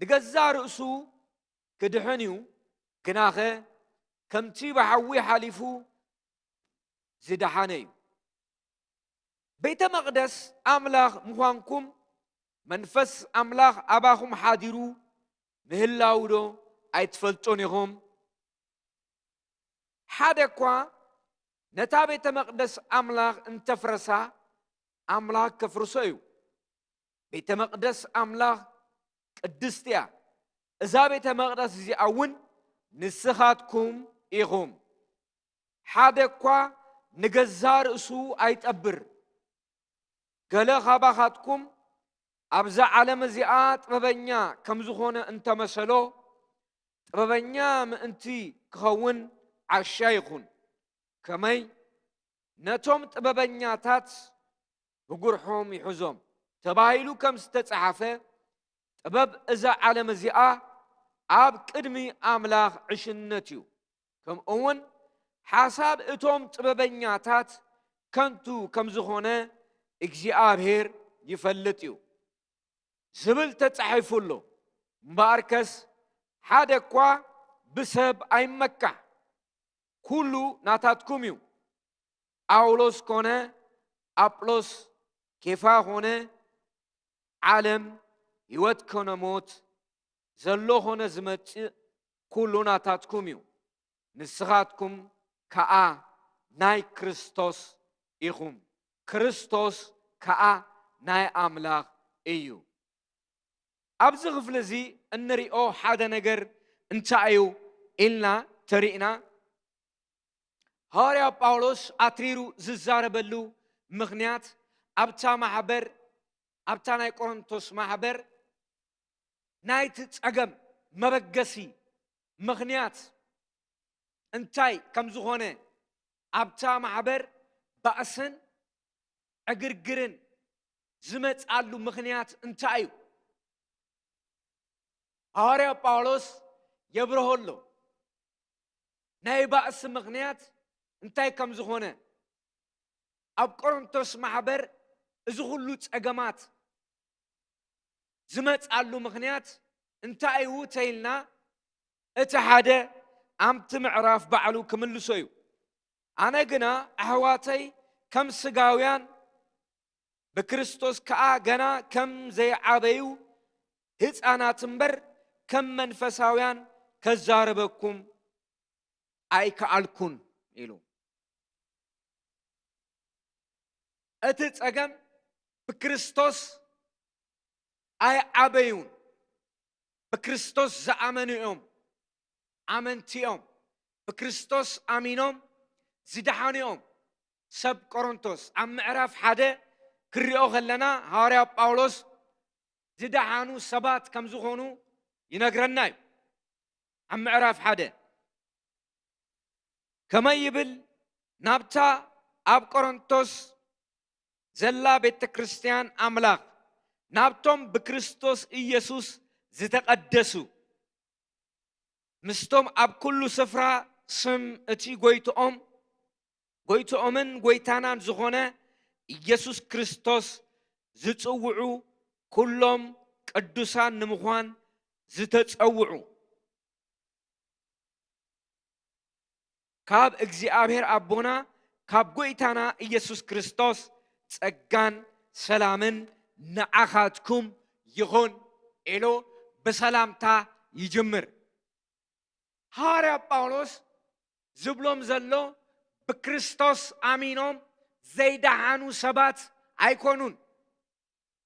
ንገዛእ ርእሱ ክድሕን እዩ፣ ግናኸ ከምቲ ብሓዊ ሓሊፉ ዝደሓነ እዩ። ቤተ መቕደስ ኣምላኽ ምዃንኩም መንፈስ ኣምላኽ ኣባኹም ሓዲሩ ምህላዉ ዶ ኣይትፈልጡን ኢኹም? ሓደ እኳ ነታ ቤተ መቕደስ ኣምላኽ እንተፍረሳ፣ ኣምላኽ ከፍርሶ እዩ። ቤተ መቕደስ ኣምላኽ ቅድስቲ እያ። እዛ ቤተ መቕደስ እዚኣ እውን ንስኻትኩም ኢኹም። ሓደ እኳ ንገዛእ ርእሱ ኣይጠብር። ገለ ካባኻትኩም ኣብዛ ዓለም እዚኣ ጥበበኛ ከም ዝኾነ እንተመሰሎ፣ ጥበበኛ ምእንቲ ክኸውን ዓሻ ይኹን። ከመይ? ነቶም ጥበበኛታት ብጉርሖም ይሕዞም ተባሂሉ ከም ዝተጻሕፈ፣ ጥበብ እዛ ዓለም እዚኣ ኣብ ቅድሚ ኣምላኽ ዕሽነት እዩ። ከምኡ እውን ሓሳብ እቶም ጥበበኛታት ከንቱ ከም ዝኾነ እግዚኣብሔር ይፈልጥ እዩ ዝብል ተጻሒፉ ኣሎ። እምበኣርከስ ሓደ እኳ ብሰብ ኣይመካሕ፣ ኩሉ ናታትኩም እዩ። ጳውሎስ ኮነ ኣጵሎስ፣ ኬፋ ኮነ ዓለም፣ ህይወት ኮነ ሞት፣ ዘሎ ኾነ ዝመጽእ፣ ኩሉ ናታትኩም እዩ። ንስኻትኩም ከኣ ናይ ክርስቶስ ኢኹም፣ ክርስቶስ ከኣ ናይ ኣምላኽ እዩ። ኣብዚ ክፍሊ እዚ እንሪኦ ሓደ ነገር እንታይ እዩ ኢልና ተሪእና፣ ሃዋርያ ጳውሎስ ኣትሪሩ ዝዛረበሉ ምኽንያት ኣብታ ማሕበር፣ ኣብታ ናይ ቆሮንቶስ ማሕበር ናይቲ ጸገም መበገሲ ምኽንያት እንታይ ከም ዝኾነ ኣብታ ማሕበር ባእስን ዕግርግርን ዝመጽኣሉ ምኽንያት እንታይ እዩ? ሃዋርያ ጳውሎስ የብርሆ ኣሎ። ናይ ባእሲ ምኽንያት እንታይ ከም ዝኾነ፣ ኣብ ቆሮንቶስ ማሕበር እዚ ኩሉ ጸገማት ዝመጽኣሉ ምኽንያት እንታይ እዩ ተይልና፣ እቲ ሓደ ኣብቲ ምዕራፍ ባዕሉ ክምልሶ እዩ። ኣነ ግና ኣሕዋተይ ከም ስጋውያን ብክርስቶስ ከኣ ገና ከም ዘይዓበዩ ህፃናት እምበር ከም መንፈሳውያን ከዛርበኩም ኣይከኣልኩን ኢሉ። እቲ ጸገም ብክርስቶስ ኣይዓበዩን። ብክርስቶስ ዝኣመኑ እዮም፣ ኣመንቲ እዮም። ብክርስቶስ ኣሚኖም ዝደሓኑ እዮም። ሰብ ቆሮንቶስ ኣብ ምዕራፍ ሓደ ክሪኦ ከለና ሃዋርያ ጳውሎስ ዝደሓኑ ሰባት ከም ዝኾኑ ይነግረና እዩ። ኣብ ምዕራፍ ሓደ ከመይ ይብል? ናብታ ኣብ ቆሮንቶስ ዘላ ቤተ ክርስቲያን ኣምላኽ፣ ናብቶም ብክርስቶስ ኢየሱስ ዝተቐደሱ፣ ምስቶም ኣብ ኩሉ ስፍራ ስም እቲ ጎይትኦም፣ ጎይትኦምን ጎይታናን ዝኾነ ኢየሱስ ክርስቶስ ዝጽውዑ ኩሎም ቅዱሳን ንምዃን ዝተጸውዑ፣ ካብ እግዚኣብሔር ኣቦና ካብ ጎይታና ኢየሱስ ክርስቶስ ጸጋን ሰላምን ንዓኻትኩም ይኹን ኢሉ ብሰላምታ ይጅምር። ሃዋርያ ጳውሎስ ዝብሎም ዘሎ ብክርስቶስ ኣሚኖም ዘይደሓኑ ሰባት ኣይኮኑን።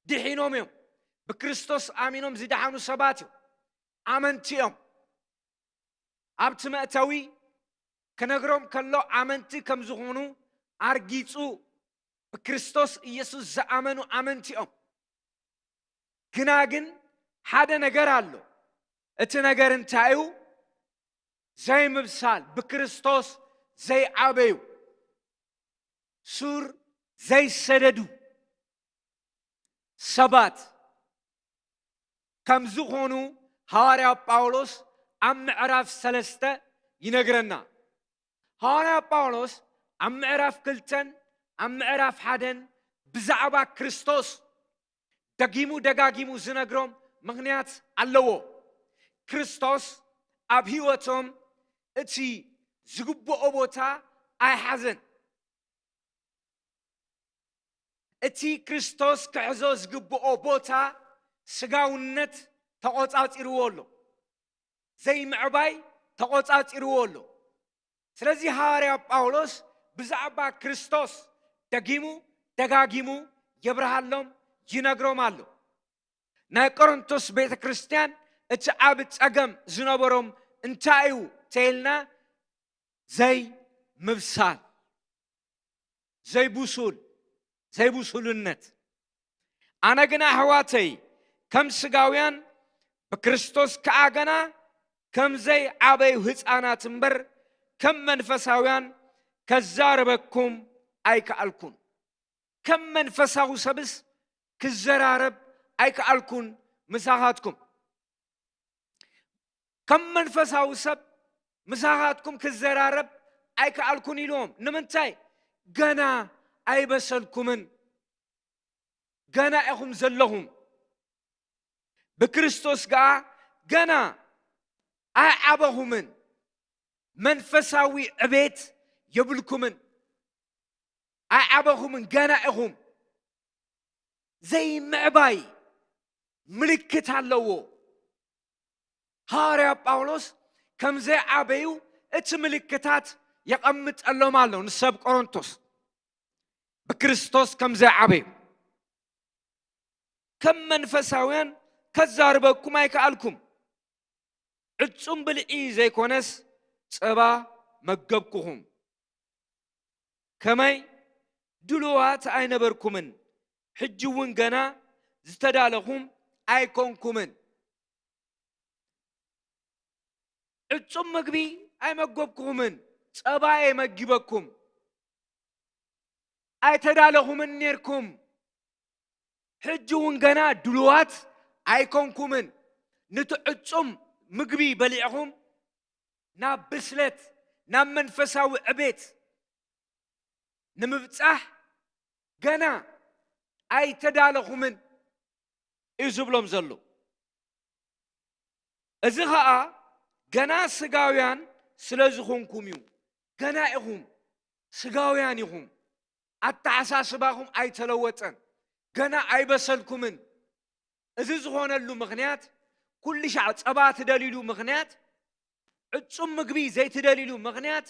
ድሒኖም እዮም። ብክርስቶስ ኣሚኖም ዝደሓኑ ሰባት እዮም። ኣመንቲ እዮም። ኣብቲ መእተዊ ክነግሮም ከሎ ኣመንቲ ከም ዝኾኑ ኣርጊጹ ብክርስቶስ ኢየሱስ ዝኣመኑ ኣመንቲ እዮም። ግና ግን ሓደ ነገር ኣሎ። እቲ ነገር እንታይ እዩ? ዘይምብሳል፣ ብክርስቶስ ዘይዓበዩ፣ ሱር ዘይሰደዱ ሰባት ከም ዝኾኑ ሃዋርያ ጳውሎስ ኣብ ምዕራፍ ሰለስተ ይነግረና። ሃዋርያ ጳውሎስ ኣብ ምዕራፍ ክልተን ኣብ ምዕራፍ ሓደን ብዛዕባ ክርስቶስ ደጊሙ ደጋጊሙ ዝነግሮም ምኽንያት ኣለዎ። ክርስቶስ ኣብ ህይወቶም እቲ ዝግብኦ ቦታ ኣይሓዘን። እቲ ክርስቶስ ክሕዞ ዝግብኦ ቦታ ስጋውነት ተቖጻጺርዎ ኣሎ። ዘይምዕባይ ተቖጻጺርዎ ኣሎ። ስለዚ ሃዋርያ ጳውሎስ ብዛዕባ ክርስቶስ ደጊሙ ደጋጊሙ የብርሃሎም፣ ይነግሮም ኣሎ። ናይ ቆሮንቶስ ቤተ ክርስቲያን እቲ ዓቢ ጸገም ዝነበሮም እንታይ እዩ ተይልና፣ ዘይምብሳል፣ ዘይብሱል፣ ዘይብሱልነት። ኣነ ግና ኣሕዋተይ ከም ስጋውያን ብክርስቶስ ከኣ ገና ከም ዘይዓበዩ ህፃናት እምበር ከም መንፈሳውያን ከዛርበኩም ኣይከኣልኩን። ከም መንፈሳዊ ሰብስ ክዘራረብ ኣይከኣልኩን ምሳኻትኩም። ከም መንፈሳዊ ሰብ ምሳኻትኩም ክዘራረብ ኣይከኣልኩን ኢልዎም። ንምንታይ? ገና ኣይበሰልኩምን። ገና ኢኹም ዘለኹም። ብክርስቶስ ገኣ ገና ኣይዓበኹምን። መንፈሳዊ ዕቤት የብልኩምን። ኣይዓበኹምን፣ ገና ኢኹም። ዘይምዕባይ ምልክት ኣለዎ። ሃዋርያ ጳውሎስ ከም ዘይዓበዩ እቲ ምልክታት የቐምጠሎም ኣሎ ንሰብ ቆሮንቶስ። ብክርስቶስ ከም ዘይዓበዩ ከም መንፈሳውያን ከዛርበኩም ኣይከኣልኩም። ዕጹም ብልዒ ዘይኮነስ ጸባ መገብኩኹም። ከመይ ድሉዋት ኣይነበርኩምን፣ ሕጂ እውን ገና ዝተዳለኹም ኣይኮንኩምን። ዕጹም ምግቢ ኣይመገብኩኹምን፣ ጸባ እየ መጊበኩም። ኣይተዳለኹምን ኔርኩም። ሕጂ እውን ገና ድሉዋት ኣይኮንኩምን። ንቲ ዕጹም ምግቢ በሊዕኹም ናብ ብስለት፣ ናብ መንፈሳዊ ዕቤት ንምብጻሕ ገና ኣይተዳለኹምን እዩ ዝብሎም ዘሎ። እዚ ኸኣ ገና ስጋውያን ስለ ዝኾንኩም እዩ። ገና ኢኹም፣ ስጋውያን ኢኹም። ኣተሓሳስባኹም ኣይተለወጠን። ገና ኣይበሰልኩምን። እዚ ዝኾነሉ ምኽንያት፣ ኩሉ ሻዕ ጸባ ትደልይሉ ምኽንያት፣ ዕጹም ምግቢ ዘይትደልይሉ ምኽንያት፣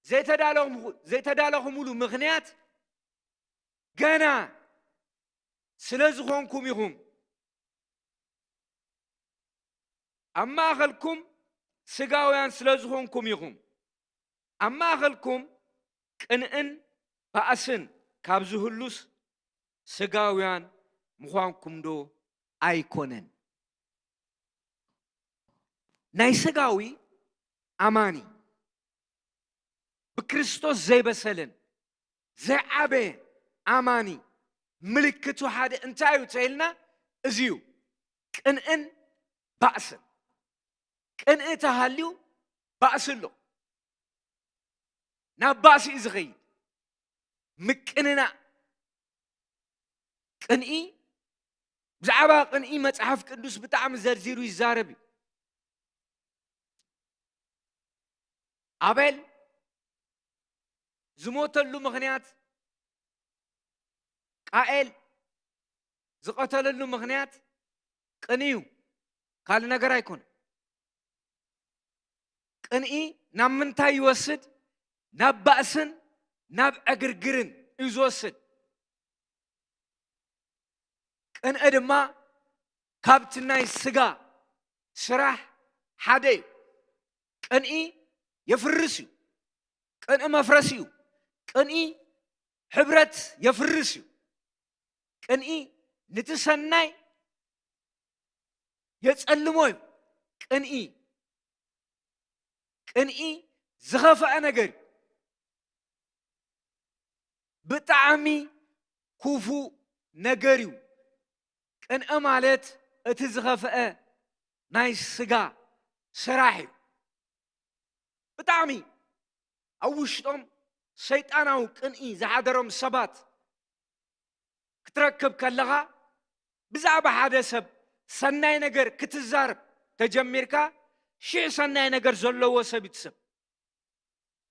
ዘይተዳለኹም-፣ ዘይተዳለኹምሉ ምኽንያት ገና ስለ ዝኾንኩም ኢኹም። ኣብ ማእኸልኩም ስጋውያን ስለ ዝኾንኩም ኢኹም። ኣብ ማእኸልኩም ቅንእን ባእስን ካብ ዝህሉስ፣ ስጋውያን ምዃንኩም ዶ ኣይኮነን? ናይ ስጋዊ ኣማኒ፣ ብክርስቶስ ዘይበሰለን ዘይዓበየ ኣማኒ ምልክቱ ሓደ እንታይ እዩ ተኢልና፣ እዚ እዩ። ቅንእን ባእስን። ቅንኢ ተሃልዩ ባእሲ ኣሎ። ናብ ባእሲ እዩ ዝኸይድ። ምቅንናእ። ቅንኢ፣ ብዛዕባ ቅንኢ መጽሓፍ ቅዱስ ብጣዕሚ ዘርዚሩ ይዛረብ እዩ። ኣቤል ዝሞተሉ ምኽንያት፣ ቃኤል ዝቐተለሉ ምኽንያት ቅንኢ እዩ፣ ካልእ ነገር ኣይኮነን። ቅንኢ ናብ ምንታይ ይወስድ? ናብ ባእስን ናብ ዕግርግርን እዩ ዝወስድ። ቅንኢ ድማ ካብቲ ናይ ስጋ ስራሕ ሓደ እዩ። ቅንኢ የፍርስ እዩ። ቅንኢ መፍረሲ እዩ። ቅንኢ ሕብረት የፍርስ እዩ። ቅንኢ ንቲ ሰናይ የጸልሞ እዩ። ቅንኢ፣ ቅንኢ ዝኸፍአ ነገር እዩ። ብጣዕሚ ክፉእ ነገር እዩ። ቅንኢ ማለት እቲ ዝኸፍአ ናይ ስጋ ስራሕ እዩ። ብጣዕሚ ኣብ ውሽጦም ሰይጣናዊ ቅንኢ ዝሓደሮም ሰባት ክትረክብ ከለኻ፣ ብዛዕባ ሓደ ሰብ ሰናይ ነገር ክትዛረብ ተጀሚርካ፣ ሽሕ ሰናይ ነገር ዘለዎ ሰብ እዩ እቲ ሰብ።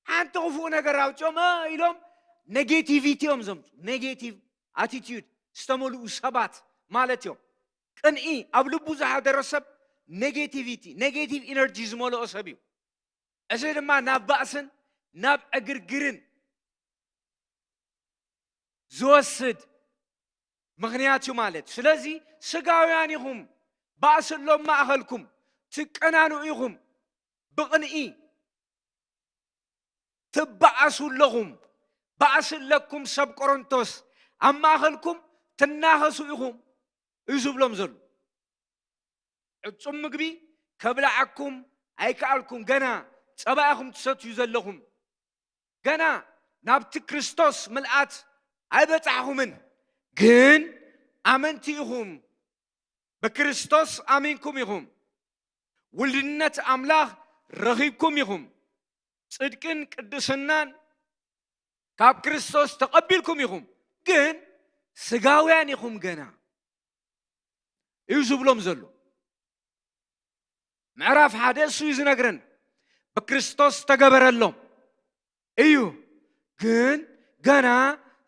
ሓንቲ ክፉእ ነገር ኣውፅኦም፣ እ፣ ኢሎም ኔጌቲቪቲ እዮም ዘምፁ። ኔጌቲቭ ኣቲቲዩድ ዝተመልኡ ሰባት ማለት እዮም። ቅንኢ ኣብ ልቡ ዝሓደሮ ሰብ ኔጌቲቪቲ፣ ኔጌቲቭ ኢነርጂ ዝመልኦ ሰብ እዩ። እዚ ድማ ናብ ባእስን ናብ ዕግርግርን ዝወስድ ምኽንያት እዩ ማለት። ስለዚ ስጋውያን ኢኹም፣ ባእሲ ኣሎ ኣብ ማእኸልኩም፣ ትቀናንኡ ኢኹም፣ ብቕንኢ ትበኣሱ ኣለኹም፣ ባእሲ ኣለኩም ሰብ ቆሮንቶስ፣ ኣብ ማእኸልኩም ትናኸሱ ኢኹም እዩ ዝብሎም ዘሎ። ዕጹም ምግቢ ከብልዓኩም ኣይከኣልኩም፣ ገና ጸባ ኢኹም ትሰትዩ ዘለኹም። ገና ናብቲ ክርስቶስ ምልኣት ኣይበጻሕኹምን፣ ግን ኣመንቲ ኢኹም። ብክርስቶስ ኣሚንኩም ኢኹም። ውልድነት ኣምላኽ ረኺብኩም ኢኹም። ጽድቅን ቅድስናን ካብ ክርስቶስ ተቐቢልኩም ኢኹም። ግን ስጋውያን ኢኹም ገና እዩ ዝብሎም ዘሎ። ምዕራፍ ሓደ እሱ እዩ ዝነግረን። ብክርስቶስ ተገበረሎም እዩ። ግን ገና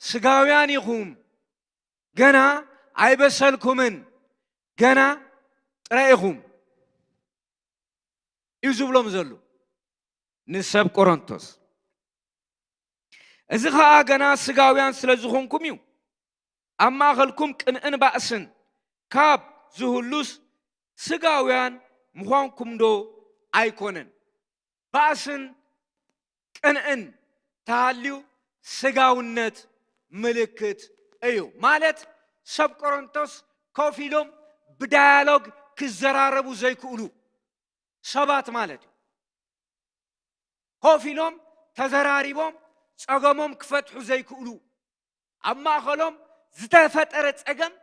ስጋውያን ኢኹም። ገና ኣይበሰልኩምን። ገና ጥረ ኢኹም እዩ ዝብሎም ዘሎ ንሰብ ቆሮንቶስ። እዚ ኸኣ ገና ስጋውያን ስለ ዝኾንኩም እዩ። ኣብ ማእኸልኩም ቅንእን ባእስን ካብ ዝህሉስ፣ ስጋውያን ምዃንኩም ዶ ኣይኮነን? ባእስን ቅንእን ተሃልዩ፣ ስጋውነት ምልክት እዩ። ማለት ሰብ ቆሮንቶስ ኮፍ ኢሎም ብዳያሎግ ክዘራረቡ ዘይክእሉ ሰባት ማለት እዩ። ኮፍ ኢሎም ተዘራሪቦም ጸገሞም ክፈትሑ ዘይክእሉ ኣብ ማእኸሎም ዝተፈጠረ ጸገም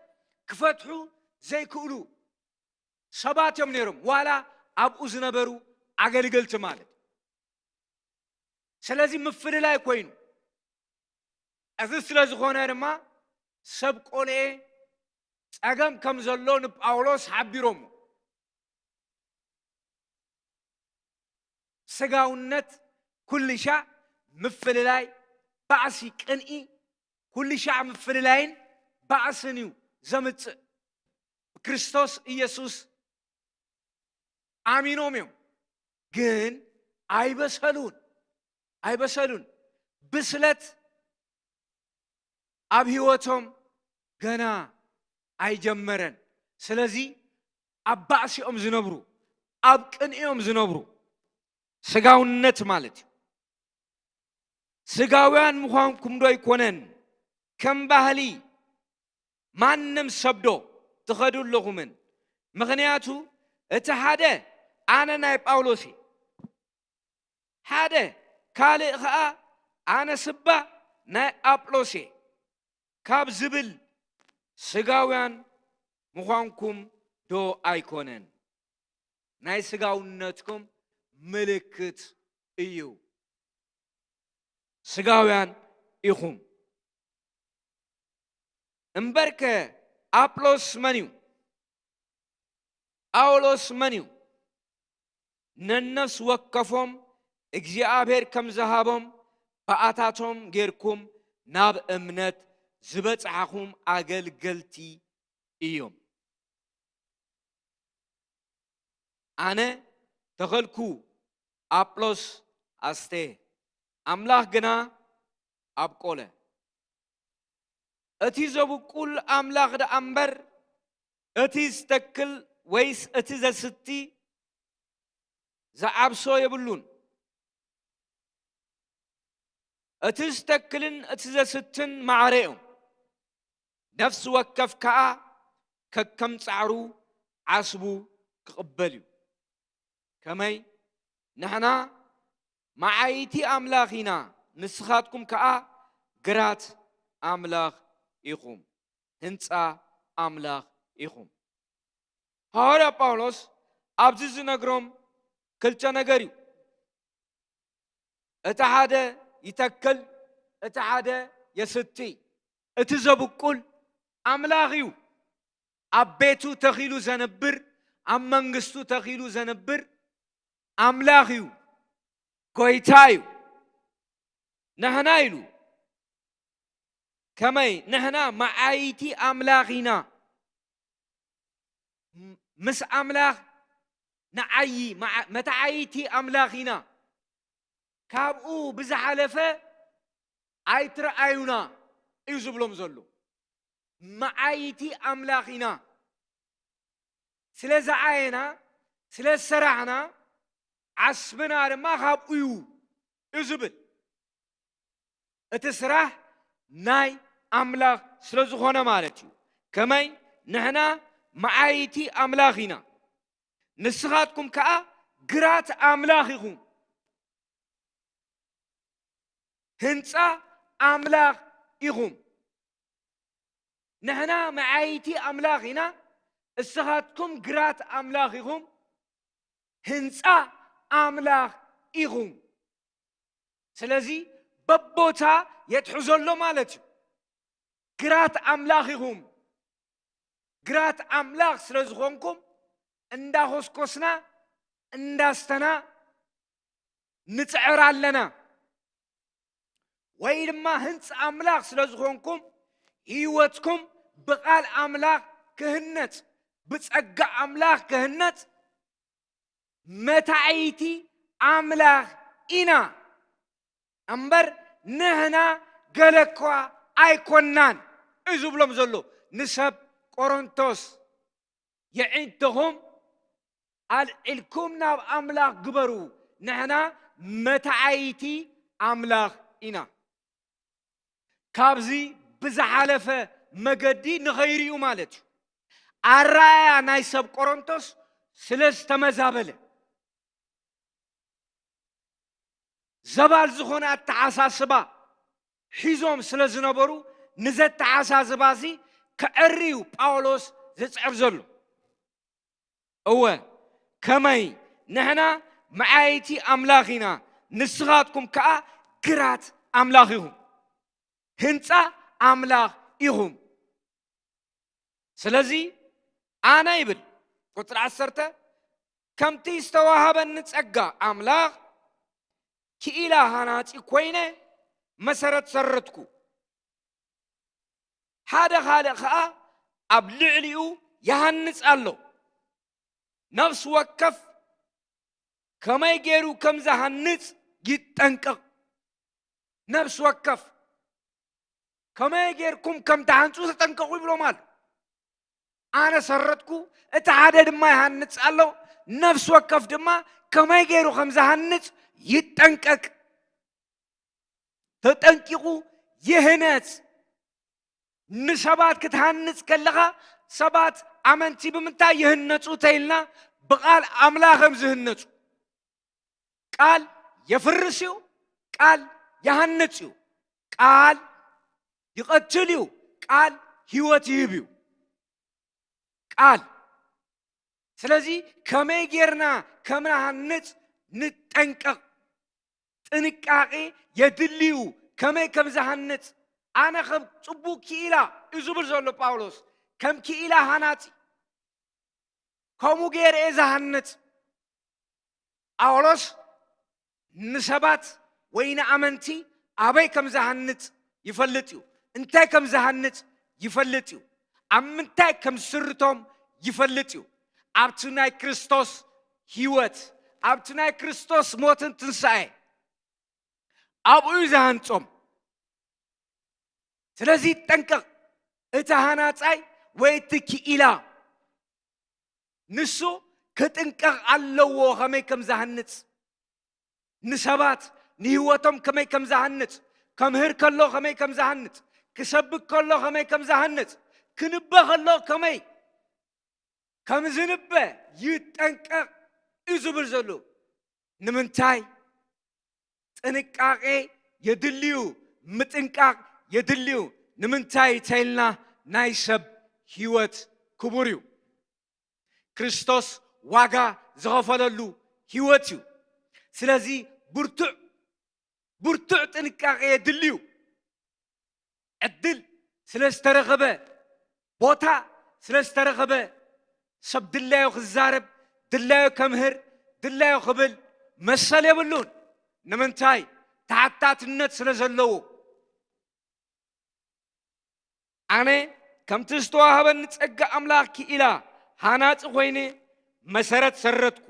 ክፈትሑ ዘይክእሉ ሰባት እዮም ነይሮም፣ ዋላ ኣብኡ ዝነበሩ ኣገልገልቲ ማለት። ስለዚ ምፍልላይ ኮይኑ፣ እዚ ስለ ዝኾነ ድማ ሰብ ቆልኤ ጸገም ከም ዘሎ ንጳውሎስ ሓቢሮሞ። ስጋውነት ኩሉ ሻዕ ምፍልላይ፣ ባእሲ፣ ቅንኢ፣ ኩሉ ሻዕ ምፍልላይን ባእስን እዩ ዘምጽእ። ብክርስቶስ ኢየሱስ ኣሚኖም እዮም፣ ግን ኣይበሰሉን፣ ኣይበሰሉን። ብስለት ኣብ ህይወቶም ገና ኣይጀመረን። ስለዚ ኣብ ባእሲኦም ዝነብሩ፣ ኣብ ቅንእዮም ዝነብሩ፣ ስጋውነት ማለት እዩ። ስጋውያን ምዃንኩም ዶ ኣይኮነን ከም ባህሊ ማንም ሰብ ዶ ትኸዱ ኣለኹምን? ምኽንያቱ እቲ ሓደ ኣነ ናይ ጳውሎስ እየ፣ ሓደ ካልእ ኸኣ ኣነ ስባ ናይ ኣጵሎስ እየ ካብ ዝብል ስጋውያን ምዃንኩም ዶ ኣይኮነን? ናይ ስጋውነትኩም ምልክት እዩ። ስጋውያን ኢኹም። እምበርከ ኣጵሎስ መን እዩ? ጳውሎስ መን እዩ? ነነፍስ ወከፎም እግዚኣብሔር ከም ዝሃቦም ብኣታቶም ጌርኩም ናብ እምነት ዝበጽሓኹም ኣገልገልቲ እዮም። ኣነ ተኸልኩ፣ ኣጵሎስ ኣስተ፣ ኣምላኽ ግና ኣብቆለ። እቲ ዘብቁል ኣምላኽ ደኣ እምበር፣ እቲ ዝተክል ወይስ እቲ ዘስቲ ዝዓብሶ የብሉን። እቲ ዝተክልን እቲ ዘስትን ማዕረ እዮም። ነፍሲ ወከፍ ከኣ ከከም ጻዕሩ ዓስቡ ክቕበል እዩ። ከመይ? ንሕና መዓይቲ ኣምላኽ ኢና፣ ንስኻትኩም ከኣ ግራት ኣምላኽ ኢኹም፣ ህንጻ ኣምላኽ ኢኹም። ሃዋርያ ጳውሎስ ኣብዚ ዝነግሮም ክልተ ነገር እዩ። እቲ ሓደ ይተክል፣ እቲ ሓደ የስቲ። እቲ ዘብቁል ኣምላኽ እዩ። ኣብ ቤቱ ተኺሉ ዘንብር፣ ኣብ መንግስቱ ተኺሉ ዘንብር ኣምላኽ እዩ፣ ጎይታ እዩ። ንሕና ኢሉ ከመይ ንሕና መዓይቲ ኣምላኽ ኢና። ም-፣ ምስ ኣምላኽ ንዓዪ፣ መዓ-፣ መተዓይቲ ኣምላኽ ኢና። ካብኡ ብዝሓለፈ ኣይትረኣዩና እዩ ዝብሎም ዘሎ። መዓይቲ ኣምላኽ ኢና። ስለ ዝዓየና፣ ስለ ዝሰራሕና፣ ዓስብና ድማ ካብኡ እዩ እዩ ዝብል። እቲ ስራሕ ናይ ኣምላኽ ስለ ዝኾነ ማለት እዩ። ከመይ ንሕና መዓይቲ ኣምላኽ ኢና፣ ንስኻትኩም ከኣ ግራት ኣምላኽ ኢኹም፣ ህንጻ ኣምላኽ ኢኹም። ንሕና መዓይቲ ኣምላኽ ኢና፣ እስኻትኩም ግራት ኣምላኽ ኢኹም፣ ህንጻ ኣምላኽ ኢኹም። ስለዚ በቦታ የትሕዞ ኣሎ ማለት እዩ። ግራት ኣምላኽ ኢኹም። ግራት ኣምላኽ ስለ ዝኾንኩም እንዳኾስኮስና እንዳስተና ንጽዕር ኣለና። ወይ ድማ ህንጻ ኣምላኽ ስለ ዝኾንኩም ህይወትኩም ብቓል ኣምላኽ ክህነጽ፣ ብጸጋ ኣምላኽ ክህነጽ መታዕይቲ ኣምላኽ ኢና እምበር ንሕና ገለ እኳ ኣይኮናን እዩ ዝብሎም ዘሎ ንሰብ ቆሮንቶስ። የዒንትኹም ኣልዒልኩም ናብ ኣምላኽ ግበሩ፣ ንሕና መታዓይቲ ኣምላኽ ኢና። ካብዚ ብዝሓለፈ መገዲ ንኸይርኡ ማለት እዩ። ኣረኣያ ናይ ሰብ ቆሮንቶስ ስለ ዝተመዛበለ፣ ዘባል ዝኾነ ኣተሓሳስባ ሒዞም ስለ ዝነበሩ፣ ንዘተሓሳስባሲ ክዕርዩ ጳውሎስ ዝጽዕር ዘሎ። እወ፣ ከመይ ንሕና መዓይቲ ኣምላኽ ኢና፣ ንስኻትኩም ከኣ ግራት ኣምላኽ ኢኹም፣ ህንጻ ኣምላኽ ኢኹም። ስለዚ ኣነ ይብል ቁጽሪ ዓሰርተ፣ ከምቲ ዝተዋሃበኒ ጸጋ ኣምላኽ ክኢላ ሃናጺ ኮይነ መሰረት ሰረትኩ። ሓደ ካልእ ኸኣ ኣብ ልዕሊኡ ይሃንጽ ኣሎ። ነፍሲ ወከፍ ከመይ ገይሩ ከም ዝሃንጽ ይጠንቀቕ። ነፍሲ ወከፍ ከመይ ጌርኩም ከም ትሃንጹ ተጠንቀቑ ይብሎም ኣሎ። ኣነ ሰረትኩ፣ እቲ ሓደ ድማ ይሃንጽ ኣሎ። ነፍሲ ወከፍ ድማ ከመይ ገይሩ ከም ዝሃንጽ ይጠንቀቕ። ተጠንቂቑ ይህነጽ። ንሰባት ክትሃንጽ ከለኻ ሰባት ኣመንቲ ብምንታይ ይህነጹ ተይልና ብቓል ኣምላኽ እዮም ዝህነጹ። ቃል የፍርስ እዩ፣ ቃል ይሃንጽ እዩ፣ ቃል ይቐትል እዩ፣ ቃል ህይወት ይህብ እዩ። ቃል። ስለዚ ከመይ ጌርና ከም ንሃንጽ ንጠንቀቕ። ጥንቃቄ የድልዩ። ከመይ ከም ዝሃንጽ ኣነ ከም ጽቡቅ ክኢላ እዩ ዝብል ዘሎ ጳውሎስ። ከም ክኢላ ሃናጺ ከምኡ ገይረ እየ ዝሃንጽ። ጳውሎስ ንሰባት ወይ ንኣመንቲ ኣበይ ከም ዝሃንጽ ይፈልጥ እዩ። እንታይ ከም ዝሃንጽ ይፈልጥ እዩ። ኣብ ምንታይ ከም ዝስርቶም ይፈልጥ እዩ። ኣብቲ ናይ ክርስቶስ ህይወት፣ ኣብቲ ናይ ክርስቶስ ሞትን ትንሳኤ ኣብኡ እዩ ዝሃንጾም። ስለዚ ይጠንቀቕ። እቲ ሃናጻይ ወይ እቲ ክኢላ ንሱ ክጥንቀቕ ኣለዎ፣ ከመይ ከም ዝሃንጽ፣ ንሰባት ንህይወቶም ከመይ ከም ዝሃንጽ፣ ከምህር ከሎ ከመይ ከም ዝሃንጽ፣ ክሰብክ ከሎ ከመይ ከም ዝሃንጽ፣ ክንበ ከሎ ከመይ ከም ዝንበ ይጠንቀቕ እዩ ዝብል ዘሎ። ንምንታይ? ጥንቃቄ የድልዩ፣ ምጥንቃቕ የድልዩ። ንምንታይ ተይልና ናይ ሰብ ህይወት ክቡር እዩ። ክርስቶስ ዋጋ ዝኸፈለሉ ህይወት እዩ። ስለዚ ብርቱዕ፣ ብርቱዕ ጥንቃቄ የድልዩ። ዕድል ስለ ዝተረኸበ፣ ቦታ ስለ ዝተረኸበ፣ ሰብ ድላዩ ክዛረብ፣ ድላዩ ከምህር፣ ድላዩ ክብል መሰል የብሉን። ንምንታይ? ተሓታትነት ስለ ዘለዎ። ኣነ ከምቲ ዝተዋህበኒ ጸጋ ኣምላኽ ክኢላ ሃናጺ ኮይነ መሰረት ሰረትኩ፣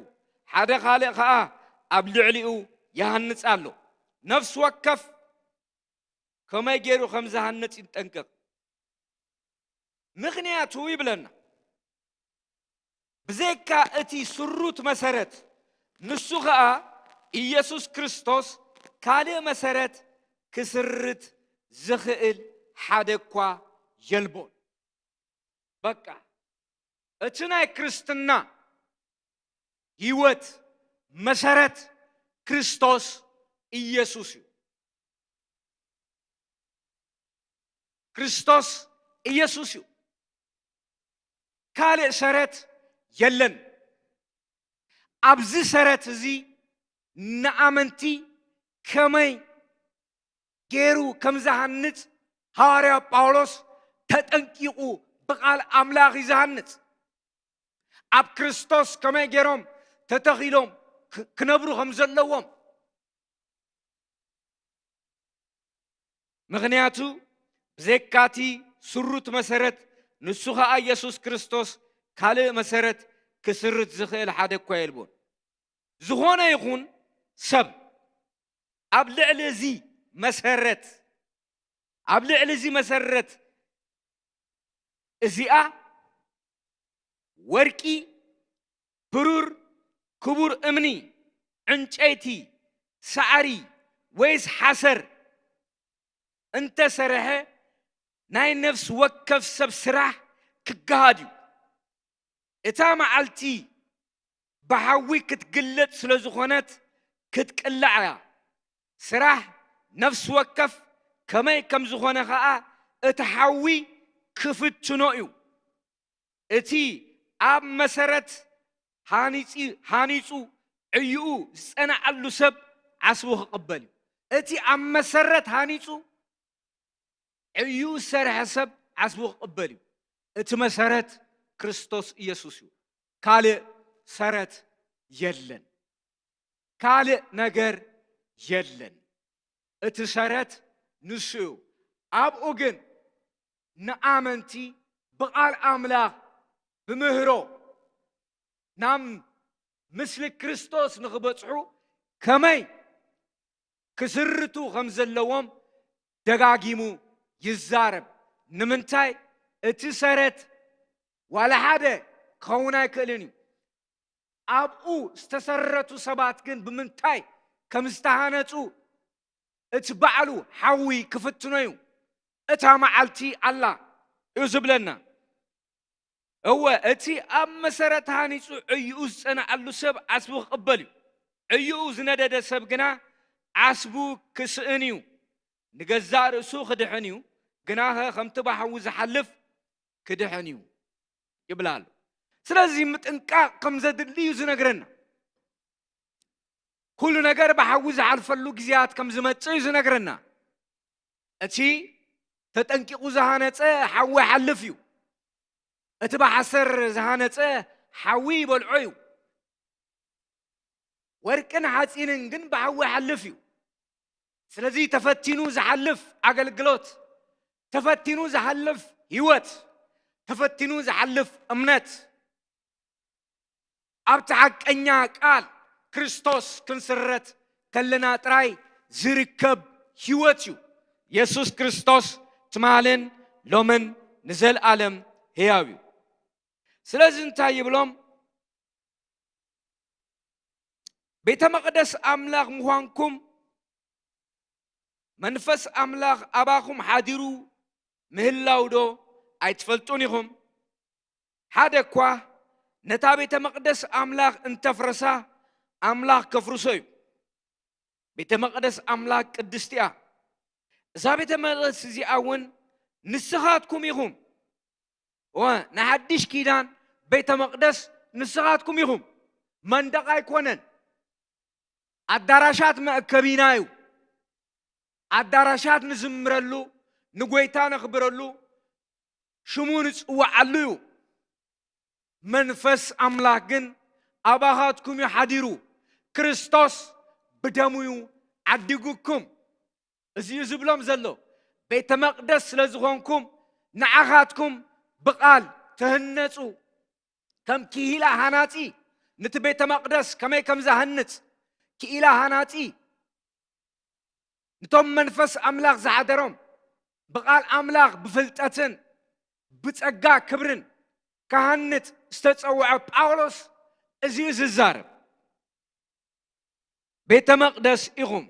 ሓደ ካልእ ከኣ ኣብ ልዕሊኡ ይሃንጽ ኣሎ። ነፍሲ ወከፍ ከመይ ገይሩ ከም ዝሃንጽ ይጠንቀቕ። ምኽንያቱ ይብለና፣ ብዘይካ እቲ ስሩት መሰረት፣ ንሱ ኸኣ ኢየሱስ ክርስቶስ፣ ካልእ መሰረት ክስርት ዝኽእል ሓደ እኳ የልቦን። በቃ፣ እቲ ናይ ክርስትና ህይወት መሰረት ክርስቶስ ኢየሱስ እዩ። ክርስቶስ ኢየሱስ እዩ። ካልእ ሰረት የለን። ኣብዚ ሰረት እዚ ንኣመንቲ ከመይ ገይሩ ከም ዝሃንጽ ሃዋርያ ጳውሎስ ተጠንቂቑ ብቓል ኣምላኽ እዩ ዝሃንጽ። ኣብ ክርስቶስ ከመይ ገይሮም ተተኺሎም ክ-፣ ክነብሩ ከም ዘለዎም። ምኽንያቱ ብዘይካቲ ስሩት መሰረት፣ ንሱ ኸኣ ኢየሱስ ክርስቶስ፣ ካልእ መሰረት ክስርት ዝኽእል ሓደ እኳ የልቦን። ዝኾነ ይኹን ሰብ ኣብ ልዕሊ እዚ መሰረት፣ ኣብ ልዕሊ እዚ መሰረት እዚኣ ወርቂ፣ ብሩር፣ ክቡር እምኒ፣ ዕንጨይቲ፣ ሳዕሪ ወይስ ሓሰር እንተሰርሐ፣ ናይ ነፍሲ ወከፍ ሰብ ስራሕ ክገሃድ እዩ። እታ መዓልቲ ብሓዊ ክትግለጽ ስለ ዝኾነት ክትቅላዕ እያ። ስራሕ ነፍሲ ወከፍ ከመይ ከም ዝኾነ ኸኣ እቲ ሓዊ ክፍትኖ እዩ። እቲ ኣብ መሰረት ሃኒጺ-፣ ሃኒጹ ዕዩኡ ዝጸንዓሉ ሰብ ዓስቡ ክቕበል እዩ። እቲ ኣብ መሰረት ሃኒጹ ዕዩኡ ዝሰርሐ ሰብ ዓስቡ ክቕበል እዩ። እቲ መሰረት ክርስቶስ ኢየሱስ እዩ። ካልእ ሰረት የለን። ካልእ ነገር የለን። እቲ ሰረት ንሱ እዩ። ኣብኡ ግን ንኣመንቲ ብቓል ኣምላኽ ብምህሮ ናብ ምስሊ ክርስቶስ ንኽበጽሑ ከመይ ክስርቱ ከም ዘለዎም ደጋጊሙ ይዛረብ። ንምንታይ? እቲ ሰረት ዋላ ሓደ ክኸውን ኣይክእልን እዩ። ኣብኡ ዝተሰረቱ ሰባት ግን ብምንታይ ከም ዝተሃነጹ እቲ ባዕሉ ሓዊ ክፍትኖ እዩ። እታ መዓልቲ ኣላ እዩ ዝብለና። እወ፣ እቲ ኣብ መሰረት ሃኒጹ ዕዩኡ ዝጸንዓሉ ሰብ ዓስቡ ክቕበል እዩ። ዕዩኡ ዝነደደ ሰብ ግና ዓስቡ ክስእን እዩ። ንገዛእ ርእሱ ክድሕን እዩ፣ ግናኸ ከምቲ ብሓዊ ዝሓልፍ ክድሕን እዩ ይብላ ኣሎ። ስለዚ ምጥንቃቕ ከም ዘድሊ እዩ ዝነግረና። ኩሉ ነገር ብሓዊ ዝሓልፈሉ ግዜያት ከም ዝመጽእ እዩ ዝነግረና። እቲ ተጠንቂቑ ዝሃነጸ ሓዊ ይሓልፍ እዩ። እቲ ብሓሰር ዝሃነጸ ሓዊ ይበልዖ እዩ። ወርቅን ሓጺንን ግን ብሓዊ ይሓልፍ እዩ። ስለዚ ተፈቲኑ ዝሓልፍ ኣገልግሎት፣ ተፈቲኑ ዝሓልፍ ህይወት፣ ተፈቲኑ ዝሓልፍ እምነት፣ ኣብቲ ሓቀኛ ቃል ክርስቶስ ክንስረት ከለና ጥራይ ዝርከብ ህይወት እዩ። የሱስ ክርስቶስ ትማልን ሎምን ንዘለኣለም ህያው እዩ። ስለዚ እንታይ ይብሎም? ቤተ መቕደስ ኣምላኽ ምዃንኩም፣ መንፈስ ኣምላኽ ኣባኹም ሓዲሩ ምህላው ዶ ኣይትፈልጡን ኢኹም? ሓደ እኳ ነታ ቤተ መቕደስ ኣምላኽ እንተፍረሳ፣ ኣምላኽ ከፍርሶ እዩ። ቤተ መቕደስ ኣምላኽ ቅድስቲ እያ። እዛ ቤተ መቕደስ እዚኣ እውን ንስኻትኩም ኢኹም። እወ፣ ናይ ሓድሽ ኪዳን ቤተ መቕደስ ንስኻትኩም ኢኹም። መንደቕ ኣይኮነን። ኣዳራሻት መእከቢና እዩ። ኣዳራሻት ንዝምረሉ፣ ንጎይታ ነኽብረሉ፣ ሽሙ ንጽውዓሉ እዩ። መንፈስ ኣምላኽ ግን ኣባኻትኩም እዩ ሓዲሩ። ክርስቶስ ብደሙ እዩ ዓዲጉኩም። እዚ እዩ ዝብሎም ዘሎ። ቤተ መቕደስ ስለ ዝኾንኩም፣ ንዓኻትኩም ብቓል ትህነጹ። ከም ክኢላ ሃናጺ፣ ነቲ ቤተ መቕደስ ከመይ ከም ዝሃንጽ ክኢላ ሃናጺ፣ ነቶም መንፈስ ኣምላኽ ዝሓደሮም፣ ብቓል ኣምላኽ ብፍልጠትን ብጸጋ ክብርን ክሃንጽ ዝተጸውዐ ጳውሎስ እዚ እዩ ዝዛረብ። ቤተ መቕደስ ኢኹም።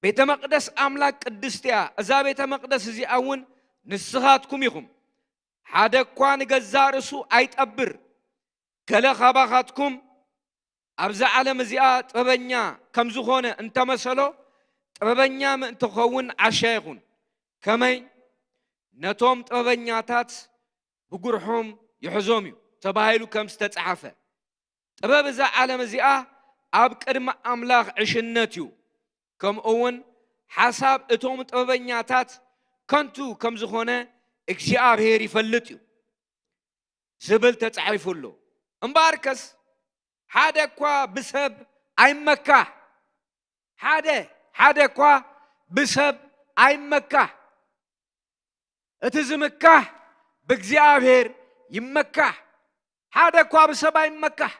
ቤተ መቕደስ ኣምላኽ ቅድስቲ እያ። እዛ ቤተ መቕደስ እዚኣ እውን ንስኻትኩም ኢኹም። ሓደ እኳ ንገዛእ ርእሱ ኣይጠብር። ገለ ካባኻትኩም ኣብዛ ዓለም እዚኣ ጥበበኛ ከም ዝኾነ እንተመሰሎ፣ ጥበበኛ ምእንቲ ክኸውን ዓሻ ይኹን። ከመይ? ነቶም ጥበበኛታት ብጉርሖም ይሕዞም እዩ ተባሂሉ ከም ዝተጻሕፈ፣ ጥበብ እዛ ዓለም እዚኣ ኣብ ቅድሚ ኣምላኽ ዕሽነት እዩ። ከምኡ እውን ሓሳብ እቶም ጥበበኛታት ከንቱ ከም ዝኾነ እግዚኣብሔር ይፈልጥ እዩ ዝብል ተጻሒፉ ኣሎ። እምበኣርከስ ሓደ እኳ ብሰብ ኣይመካህ። ሓደ፣ ሓደ እኳ ብሰብ ኣይመካህ። እቲ ዝምካህ ብእግዚኣብሔር ይመካህ። ሓደ እኳ ብሰብ ኣይመካህ።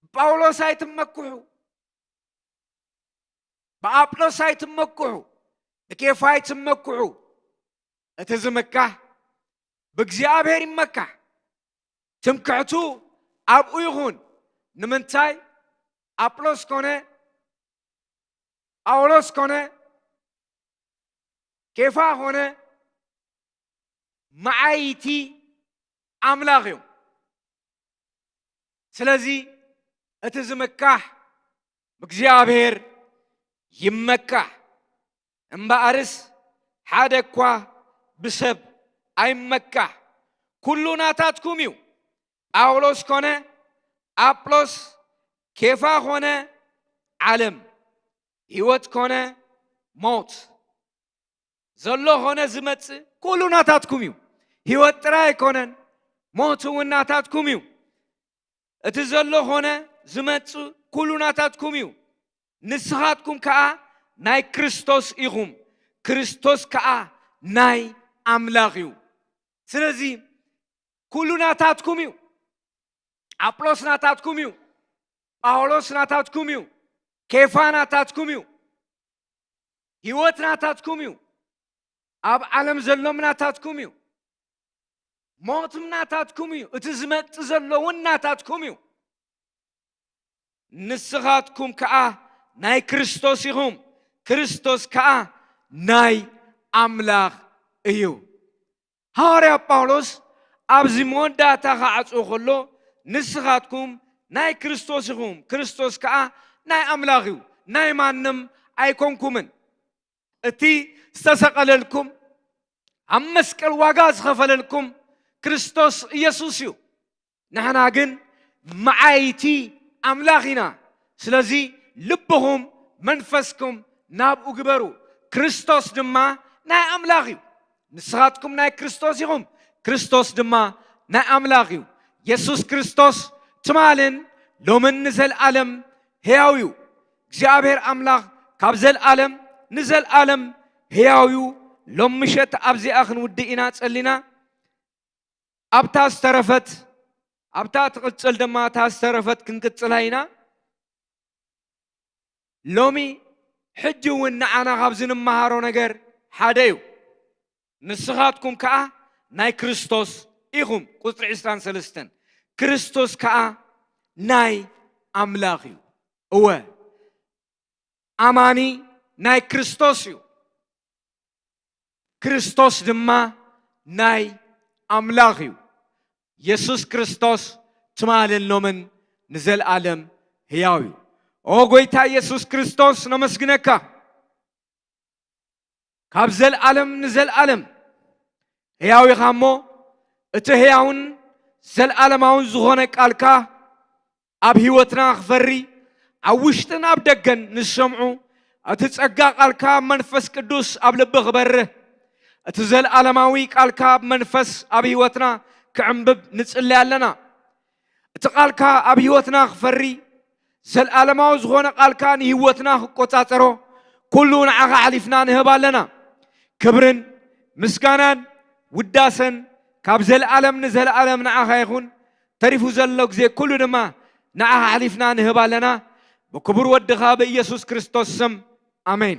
ብጳውሎስ ኣይትመክሑ፣ ብኣጵሎስ ኣይትመክሑ፣ ብኬፋ ኣይትመክሑ። እቲ ዝምካህ ብእግዚኣብሔር ይመካህ። ትምክሕቱ ኣብኡ ይኹን። ንምንታይ? ኣጵሎስ ኮነ፣ ጳውሎስ ኮነ፣ ኬፋ ኮነ፣ መዓይቲ ኣምላኽ እዮም። ስለዚ እቲ ዝምካሕ ብእግዚኣብሔር ይመካሕ። እምበኣርስ ሓደ እኳ ብሰብ ኣይመካሕ፣ ኩሉ ናታትኩም እዩ። ጳውሎስ ኮነ ኣጵሎስ፣ ኬፋ ኮነ ዓለም፣ ህይወት ኮነ ሞት፣ ዘሎ ኾነ ዝመጽእ ኩሉ ናታትኩም እዩ። ህይወት ጥራይ ኣይኮነን፣ ሞት እውን ናታትኩም እዩ። እቲ ዘሎ ኾነ ዝመጽእ ኩሉ ናታትኩም እዩ። ንስኻትኩም ከኣ ናይ ክርስቶስ ኢኹም፣ ክርስቶስ ከኣ ናይ ኣምላኽ እዩ። ስለዚ ኩሉ ናታትኩም እዩ። ኣጵሎስ ናታትኩም እዩ። ጳውሎስ ናታትኩም እዩ። ኬፋ ናታትኩም እዩ። ህይወት ናታትኩም እዩ። ኣብ ዓለም ዘሎም ናታትኩም እዩ። ሞትም ናታትኩም እዩ። እቲ ዝመጽእ ዘሎ እውን ናታትኩም እዩ። ንስኻትኩም ከኣ ናይ ክርስቶስ ኢኹም፣ ክርስቶስ ከኣ ናይ ኣምላኽ እዩ። ሃዋርያ ጳውሎስ ኣብዚ መወዳእታ ክዓጽዎ ከሎ፣ ንስኻትኩም ናይ ክርስቶስ ኢኹም፣ ክርስቶስ ከኣ ናይ ኣምላኽ እዩ፣ ናይ ማንም ኣይኮንኩምን። እቲ ዝተሰቐለልኩም፣ ኣብ መስቀል ዋጋ ዝኸፈለልኩም ክርስቶስ ኢየሱስ እዩ። ንሕና ግን መዓይቲ ኣምላኽ ኢና። ስለዚ ልብኹም መንፈስኩም ናብኡ ግበሩ። ክርስቶስ ድማ ናይ ኣምላኽ እዩ። ንስኻትኩም ናይ ክርስቶስ ኢኹም፣ ክርስቶስ ድማ ናይ ኣምላኽ እዩ። የሱስ ክርስቶስ ትማልን ሎምን ንዘለኣለም ሕያው እዩ። እግዚኣብሔር ኣምላኽ ካብ ዘለኣለም ንዘለኣለም ሕያው እዩ። ሎም ምሸት ኣብዚኣ ክንውድእ ኢና ጸሊና። ኣብታ ዝተረፈት፣ ኣብታ ትቕጽል ድማ እታ ዝተረፈት ክንቅጽላ ኢና። ሎሚ ሕጂ እውን ንዓና ካብዚ ንመሃሮ ነገር ሓደ እዩ። ንስኻትኩም ከኣ ናይ ክርስቶስ ኢኹም። ቁጽሪ ዕስራን ሰለስተን፣ ክርስቶስ ከኣ ናይ ኣምላኽ እዩ። እወ፣ ኣማኒ ናይ ክርስቶስ እዩ። ክርስቶስ ድማ ናይ ኣምላኽ እዩ። የሱስ ክርስቶስ ትማልን ሎምን ንዘለኣለም ህያው እዩ። ኦ ጎይታ የሱስ ክርስቶስ፣ ነመስግነካ። ካብ ዘለኣለም ንዘለኣለም ህያው ኢኻ እሞ፣ እቲ ህያውን ዘለኣለማውን ዝኾነ ቃልካ ኣብ ህይወትና ክፈሪ፣ ኣብ ውሽጥን ኣብ ደገን ንሰምዑ፣ እቲ ጸጋ ቃልካ መንፈስ ቅዱስ ኣብ ልቢ ክበርህ፣ እቲ ዘለኣለማዊ ቃልካ ኣብ መንፈስ ኣብ ህይወትና ክዕምብብ ንጽሊ ኣለና። እቲ ቃልካ ኣብ ህይወትና ክፈሪ፣ ዘለኣለማዊ ዝኾነ ቃልካ ንህይወትና ክቆጻጸሮ፣ ኩሉ ንዓኻ ኣሕሊፍና ንህብ ኣለና። ክብርን ምስጋናን ውዳሰን ካብ ዘለኣለም ንዘለኣለም ንዓኻ ይኹን። ተሪፉ ዘሎ ግዜ ኩሉ ድማ ንዓኻ ኣሕሊፍና ንህብ ኣለና። ብክቡር ወድኻ ብኢየሱስ ክርስቶስ ስም፣ ኣሜን።